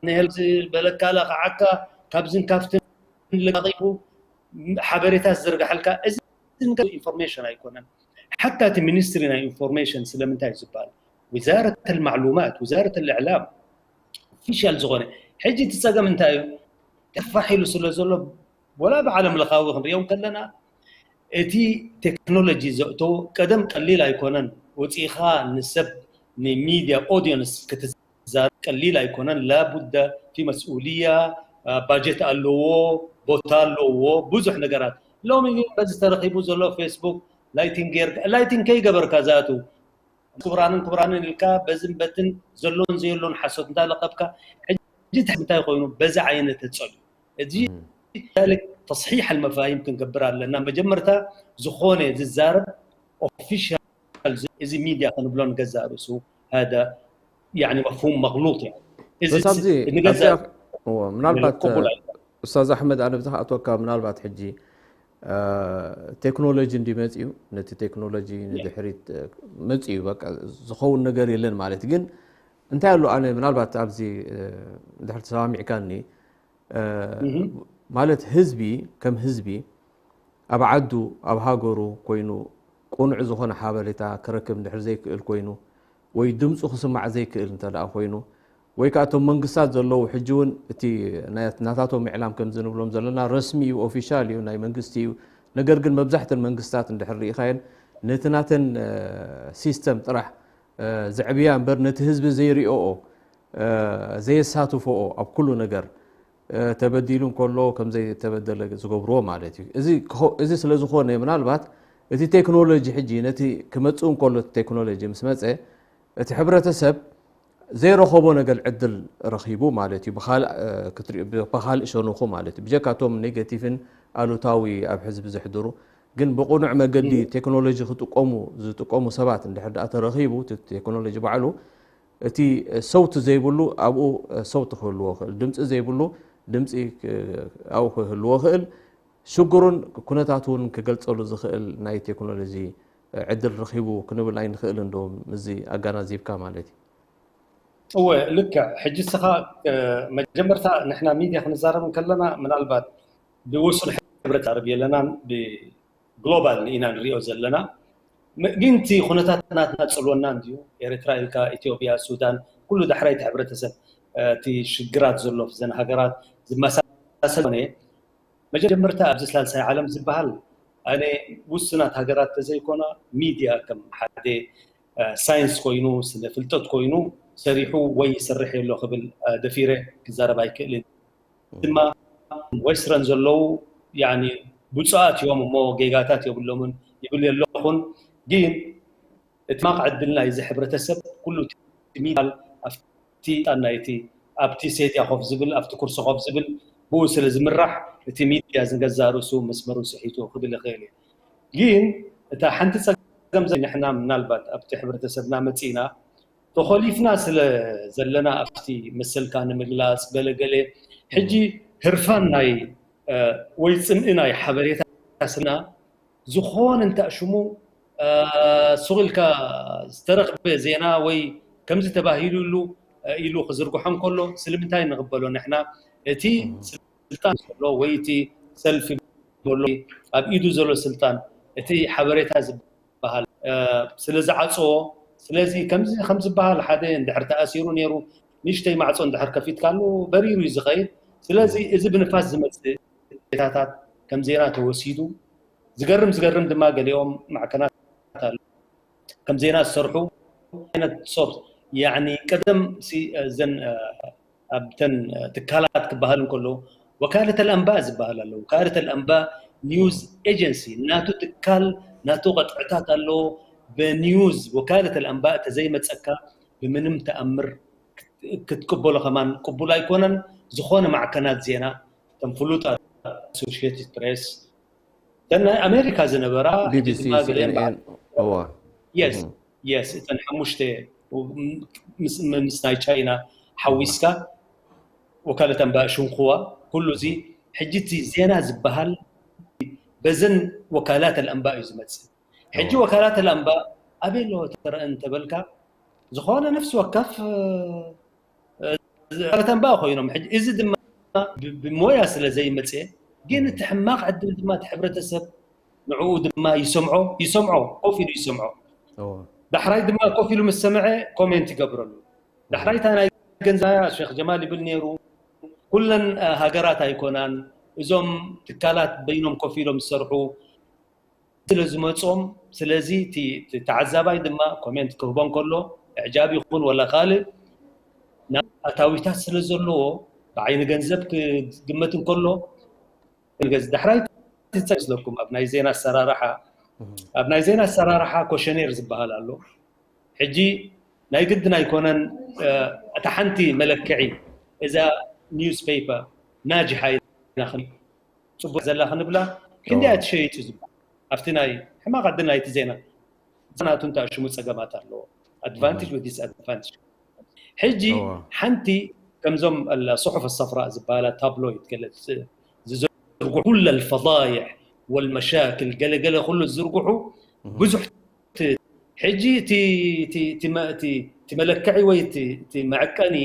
ንሄል ዝበለካ ለኽዓካ ካብዝን ካብትን ለቂቁ ሓበሬታ ዝዘርግሐልካ እዚ ኢንፎርሜሽን ኣይኮነን ሓታ እቲ ሚኒስትሪ ናይ ኢንፎርሜሽን ስለምንታይ ዝበሃል وزارة المعلومات وزارة الإعلام ኦፊሻል ዝኾነ ሕጂ እቲ ፀገም እንታይ እዩ ተፋሒሉ ስለ ዘሎ ወላ ብዓለም ለኻዊ ክንሪኦም ከለና እቲ ቴክኖሎጂ ዘእቶ ቀደም ቀሊል ኣይኮነን ወፂኻ ንሰብ ንሚድያ ኦዲየንስ ክትዛረብ ቀሊል ኣይኮነን ላቡደ ፊ መስኡልያ ባጀት ኣለዎ ቦታ ኣለዎ ብዙሕ ነገራት ሎሚ ግን በዚ ተረኺቡ ዘሎ ፌስቡክ ላይቲንግ ጌር ላይቲንግ ከይገበርካ ዛቱ ክቡራንን ክቡራንን ኢልካ በዝን በትን ዘሎን ዘየሎን ሓሶት እንዳለቀብካ ሕጂ እንታይ ኮይኑ በዚ ዓይነት ተፀሉ እዚ ذلك تصحيح المفاهيم ክንገብር ኣለና መጀመርታ ዝኾነ ዝዛረብ ኦፊሻል እዚ ሚድያ ክንብሎ ንገዛእ ርእሱ هذا يعني مفهوم مغلوط يعني እዚ ምናልባት ኡስታዝ ኣሕመድ ኣነ ብዝክኣትወካ ምናልባት ሕጂ ቴክኖሎጂ እንዲ መፅኡ ነቲ ቴክኖሎጂ ንድሕሪት መፅኡ በቃ ዝኸውን ነገር የለን ማለት ግን እንታይ ኣሎ ኣነ ምናልባት ኣብዚ ድሕሪ ተሰማሚዕካኒ ማለት ህዝቢ ከም ህዝቢ ኣብ ዓዱ ኣብ ሃገሩ ኮይኑ ቁኑዕ ዝኾነ ሓበሬታ ክረክብ እንድሕር ዘይክእል ኮይኑ ወይ ድምፁ ክስማዕ ዘይክእል እንተ ደኣ ኮይኑ ወይ ከዓ እቶም መንግስታት ዘለዉ ሕጂ እውን እቲ ናታቶም ኢዕላም ከም ዝንብሎም ዘለና ረስሚ እዩ ኦፊሻል እዩ ናይ መንግስቲ እዩ ነገር ግን መብዛሕተን መንግስታት እንድሕር ርኢኻየን ነቲ ናተን ሲስተም ጥራሕ ዘዕብያ እምበር ነቲ ህዝቢ ዘይሪኦኦ ዘየሳትፎኦ ኣብ ኩሉ ነገር ተበዲሉ እንከሎ ከም ዘይተበደለ ዝገብርዎ ማለት እዩ። እዚ ስለ ዝኾነ ምናልባት እቲ ቴክኖሎጂ ሕጂ ነቲ ክመፅእ እንከሎ እቲ ቴክኖሎጂ ምስ መፀ እቲ ሕብረተሰብ ዘይረኸቦ ነገር ዕድል ረኺቡ ማለት እዩ። ብኻልእ ሸነኹ ማለት እዩ። ብጀካ እቶም ኔጋቲቭን ኣሉታዊ ኣብ ህዝቢ ዘሕድሩ፣ ግን ብቕኑዕ መገዲ ቴክኖሎጂ ክጥቀሙ ዝጥቀሙ ሰባት እንድሕር ደኣ ተረኺቡ፣ እቲ ቴክኖሎጂ ባዕሉ እቲ ሰውቲ ዘይብሉ ኣብኡ ሰውቲ ክህልዎ ክእል፣ ድምፂ ዘይብሉ ድምፂ ክ- ኣብኡ ክህልዎ ክእል፣ ሽግሩን ኩነታቱ እውን ክገልፀሉ ዝኽእል ናይ ቴክኖሎጂ ዕድል ረኺቡ ክንብል ኣይንኽእልን ዶ? ምስዚ ኣጋናዚብካ ማለት እዩ። እወ፣ ልክዕ። ሕጂ እስኻ መጀመርታ ንሕና ሚድያ ክንዛረብ እንከለና ምናልባት ብውሱን ሕብረት ኣርብ የለናን፣ ብግሎባል ኢና ንሪኦ ዘለና። ግን እቲ ኩነታት ናትና ጽልወና እንድዩ። ኤርትራ ኢልካ፣ ኢትዮጵያ፣ ሱዳን፣ ኩሉ ዳሕራይቲ ሕብረተሰብ እቲ ሽግራት ዘሎ ዘን ሃገራት ዝመሳሰል ነ መጀመርታ ኣብዚ ሳልሳይ ዓለም ዝበሃል ኣነ ውስናት ሃገራት ተዘይኮና ሚድያ ከም ሓደ ሳይንስ ኮይኑ፣ ስነ ፍልጠት ኮይኑ ሰሪሑ ወይ ይሰርሕ የሎ ክብል ደፊረ ክዛረብ ኣይክእልን። ድማ ዌስትረን ዘለዉ ብፁዓት እዮም እሞ ጌጋታት የብሎምን ይብል የለኹን። ግን እቲ ማቕ ዕድል ናይዚ ሕብረተሰብ ኩሉ ሚድያ ኣብቲ ጣናይቲ ኣብቲ ሴድያ ኮፍ ዝብል ኣብቲ ኩርሲ ኮፍ ዝብል ብኡ ስለ ዝምራሕ እቲ ሚድያ ዝገዛ ርእሱ መስመሩ ስሒቱ ክብል ይኽእል እዩ። ግን እታ ሓንቲ ፀገም ዘ ንሕና ምናልባት ኣብቲ ሕብረተሰብና መፂእና ተኾሊፍና ስለ ዘለና ኣብቲ መሰልካ ንምግላፅ ገለገለ ሕጂ ህርፋን ናይ ወይ ፅምኢ ናይ ሓበሬታ ስና ዝኾነ እንታ ሽሙ ሱቕ ኢልካ ዝተረኽበ ዜና ወይ ከምዚ ተባሂሉሉ ኢሉ ክዝርግሖ እንከሎ ስለምንታይ ንቕበሎ ንሕና? እቲ ስልጣን ዘሎ ወይ እቲ ሰልፊ ዘሎ ኣብ ኢዱ ዘሎ ስልጣን እቲ ሓበሬታ ዝበሃል ስለ ዝዓፀዎ፣ ስለዚ ከምዚ ከም ዝበሃል ሓደ እንድሕር ተኣሲሩ ነይሩ ንእሽተይ ማዕፆ እንድሕር ከፊትካሉ በሪሩ እዩ ዝኸይድ። ስለዚ እዚ ብንፋስ ዝመፅእ ዜናታት ከም ዜና ተወሲዱ ዝገርም ዝገርም ድማ ገሊኦም ማዕከናት ኣሉ ከም ዜና ዝሰርሑ ዓይነት ሶፍት ያኒ ቀደም እዘን ኣብተን ትካላት ክበሃል እንከሎ ወካለት ኣልኣንባ ዝበሃል ኣሎ። ወካለት ኣልኣንባ ኒውስ ኤጀንሲ ናቱ ትካል ናቱ ቀጥዕታት ኣለዎ። ብኒውስ ወካለት ኣልኣንባ እተዘይመፀካ ብምንም ተኣምር ክትቅበሎ ከማን ቅቡል ኣይኮነን። ዝኾነ ማዕከናት ዜና ከም ፍሉጣት ኣሶሽትድ ፕሬስ እተን ናይ ኣሜሪካ ዝነበራ ሕጂ ቢቢሲ፣ ድማ ገሊአን ሲኤንኤን፣ እዋ። የስ የስ እተን ሓሙሽተ ምስ ምስ ናይ ቻይና ሓዊስካ ወካለት ኣንባ ሽንኩዋ ኩሉ እዚ ሕጂ እቲ ዜና ዝበሃል በዘን ወካላት ኣልኣንባ እዩ ዝመፅእ። ሕጂ ወካላት ኣልኣንባ ኣበይ ኣለዎ ተረአ እንተበልካ ዝኾነ ነፍሲ ወከፍ ወካላት ኣንባ ኮይኖም ሕጂ እዚ ድማ ብ- ብሞያ ስለ ዘይመፅእ ግን እቲ ሕማቕ ዕድል ድማ እቲ ሕብረተሰብ ንዕኡ ድማ ይሰምዖ ይሰምዖ ኮፍ ኢሉ ይሰምዖ እዎ። ዳሕራይ ድማ ኮፍ ኢሉ ምስ ሰምዐ ኮሜንት ይገብረሉ። ዳሕራይ እታ ናይ ገንዘብ ሼክ ጀማል ይብል ነይሩ ኩለን አ፣ ሃገራት ኣይኮናን እዞም ትካላት በይኖም ኮፍ ኢሎም ዝሰርሑ ስለ ዝመጾም፣ ስለዚ እቲ እቲ ተዓዛባይ ድማ ኮሜንት ክህቦ እንከሎ እዕጃብ ይኹን ወላ ካልእ ናብ ኣታዊታት ስለ ዘለዎ ብዓይኒ ገንዘብ ክግመት እንከሎ ገዝ ዳሕራይ ትጸግ ስለኩም ኣብ ናይ ዜና ኣሰራርሓ ኣብ ናይ ዜና ኣሰራርሓ ኮሸኔር ዝበሃል ኣሎ። ሕጂ ናይ ግድን ኣይኮነን። እ፣ እታ ሓንቲ መለክዒ እዛ ኒውስ ፔፐር ናጅሓ ኢና ክን- ፅቡቅ ዘላ ክንብላ ክንደያ ትሸይጥ እዩ ዝበሃል ኣብቲ ናይ ሕማቅ ዕድል ናይቲ ዜና ናቱ እንታይ ሽሙ ፀገማት ኣለዎ ኣድቫንቴጅ ወይ ዲስኣድቫንቴጅ። ሕጂ እዋ። ሓንቲ ከምዞም ኣላ ስሑፍ ሰፍራ ዝበሃላ ታብሎይድ ገለ ዝዘርጉ ኩለ ፈዳይሕ ወልመሻክል ገለገለ ኩሉ ዝዝርግሑ ብዙሕ ት- ሕጂ እቲ እቲ- እቲ መ- እቲ- እቲ መለክዒ ወይ እቲ እቲ መዐቀኒ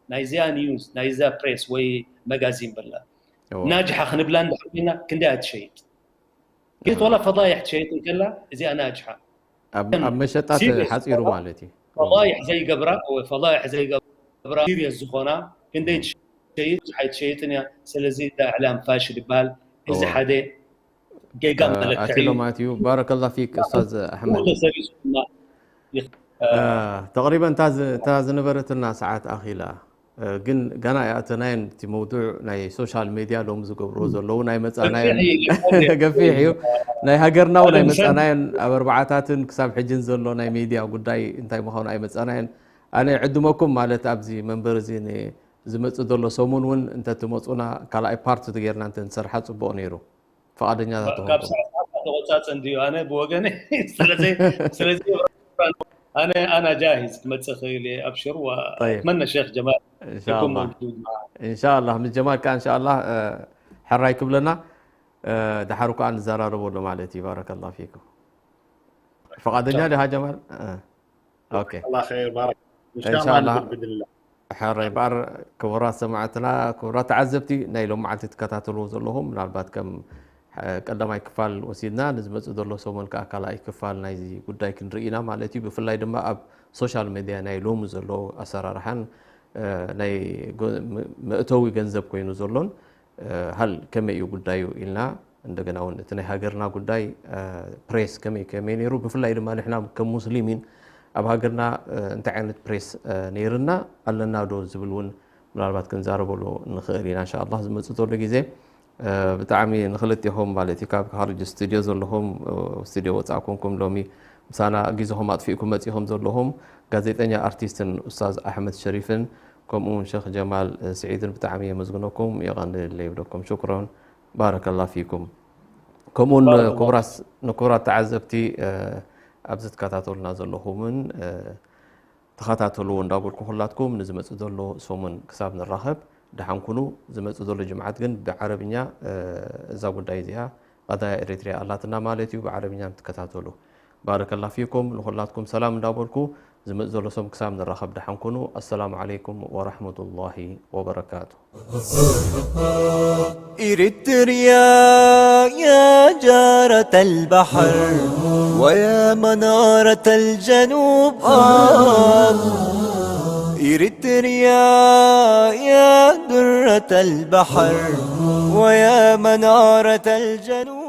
ናይዚኣ ኒውስ ናይዛ ፕሬስ ወይ መጋዚን በላ እዋ። ናጅሓ ክንብላ እንዳሓሚና ክንደይ እያ ትሸይጥ? ግን ወላ ፈዳይሕ ትሸይጥ እንከላ እዚኣ ናጅሓ ኣብ ኣብ መሸጣ ሲሪየስ ሓፂሩ ማለት እዩ። ፈዳይሕ ዘይገብራ ወይ ፈዳይሕ ዘይገብራ ሲሪየስ ዝኾና ክንደይ ትሸይጥ ብዙሕ ኣይትሸይጥን እያ። ስለዚ ዳ እዕላም ፋሽል ይበሃል። እዚ እዋ። ሓደ ጌጋ መለክዒ ኣትሎ ማለት እዩ። ባረከላ ፊክ ኡስታዝ ኣሕመድ። ተሰሪዙ ድማ ይኽ- ተቅሪበን እታ ዝ- እታ ዝነበረትና ሰዓት ኣኺላ። እ፣ ግን ገና ኣይኣተናየን። እቲ መውዱዕ ናይ ሶሻል ሜድያ ሎሚ ዝገብርዎ ዘለዉ ናይ መጻናየን ገፊሕ እዩ። ገፊሕ እዩ። ናይ ሃገርና እውን ናይ ቀደም ሰብ- መጻናየን ኣብ ኣርባዓታትን ክሳብ ሕጅን ዘሎ ናይ ሜድያ ጉዳይ እንታይ ምዃኑ ኣይመጻናየን። ኣነ ዕድመኩም ማለት ኣብዚ መንበር እዚ ን- ዝመጽእ ዘሎ ሰሙን እውን እንተትመጹና ካልኣይ ፓርት ጌርና እንተንሰርሓ ጽቡቕ ነይሩ። ፍቓደኛታት ካብ ተኾንኩም። ሰዓት ተቆጻጸ እንድዩ ኣነ ብወገነ ስለዚ ስለዚ ኣነ ኣና ጃሂዝ ክመጽእ ክእል እየ ኣብሽር طيب. ወኣትመነ ሸክ ጀማል إن شاء الله. إن شاء الله. ምስ ጀማል ከኣ إن شاء الله ሕራይ ክብለና ድሓር ከኣ ንዘራረበሉ ማለት እዩ። ባረከላሁ ፊኩም። ፍቓደኛ ዲኻ ጀማል? ኦኬ الله خير بارك إن شاء إن شاء الله الله. نكون بإذن الله ሕራይ እምበኣር ክቡራት ሰማዕትና፣ ክቡራት ተዓዘብቲ፣ ናይ ሎምዓልቲ ትከታተልዎ ዘለኹም፣ ምናልባት ከም ቀዳማይ ክፋል ወሲድና፣ ንዝመጽእ ዘሎ ሰሙን ከኣ ካልኣይ ክፋል ናይዚ ጉዳይ ክንርኢ ኢና ማለት እዩ። ብፍላይ ድማ ኣብ ሶሻል ሜድያ ናይ ሎሚ ዘሎ ኣሰራርሓን ናይ መእተዊ ገንዘብ ኮይኑ ዘሎን ሃል ከመይ እዩ ጉዳዩ ኢልና፣ እንደገና እውን እቲ ናይ ሃገርና ጉዳይ ፕሬስ ከመይ ከመይ ነይሩ፣ ብፍላይ ድማ ንሕና ከም ሙስሊሚን ኣብ ሃገርና እንታይ ዓይነት ፕሬስ ነይርና ኣለና ዶ ዝብል እውን ምናልባት ክንዛረበሉ ንኽእል ኢና። እንሻላ ዝመፅእ ዘሎ ግዜ ብጣዕሚ ንክልቴኹም ማለት እዩ ካብ ካርጅ ስቱድዮ ዘለኹም ስቱድዮ ወፃእ ኮንኩም ሎሚ ምሳና ግዜኹም ኣጥፊእኩም መፂኹም ዘለኹም ጋዜጠኛ ኣርቲስትን ኡስታዝ ኣሕመድ ሸሪፍን ከምኡ እውን ሸክ ጀማል ስዒድን ብጣዕሚ የመስግነኩም የቐንልለ ይብለኩም። ሽክሮን ባረከላ ፊኩም። ከምኡውን ንክቡራት ተዓዘብቲ ኣብዚ ትከታተሉና ዘለኹምን ተኸታተልዎ እንዳበልኩ ኩላትኩም ንዝመፅእ ዘሎ ሰሙን ክሳብ ንራኸብ ደሓን ኩኑ። ዝመፅእ ዘሎ ጅምዓት ግን ብዓረብኛ እዛ ጉዳይ እዚኣ ቀዳያ ኤሪትሪያ ኣላትና ማለት እዩ። ብዓረብኛ ንትከታተሉ ባረከላ ፊኩም። ንኹላትኩም ሰላም እንዳበልኩ ዝመፅእ ዘሎ ሰሙን ክሳብ ንራኸብ ደሓን ኩኑ። ኣሰላሙ ዓለይኩም ወረሕመቱላሂ ወበረካቱ። إريتريا يا جارة البحر ويا منارة الجنوب آه. إريتريا يا درة البحر ويا منارة الجنوب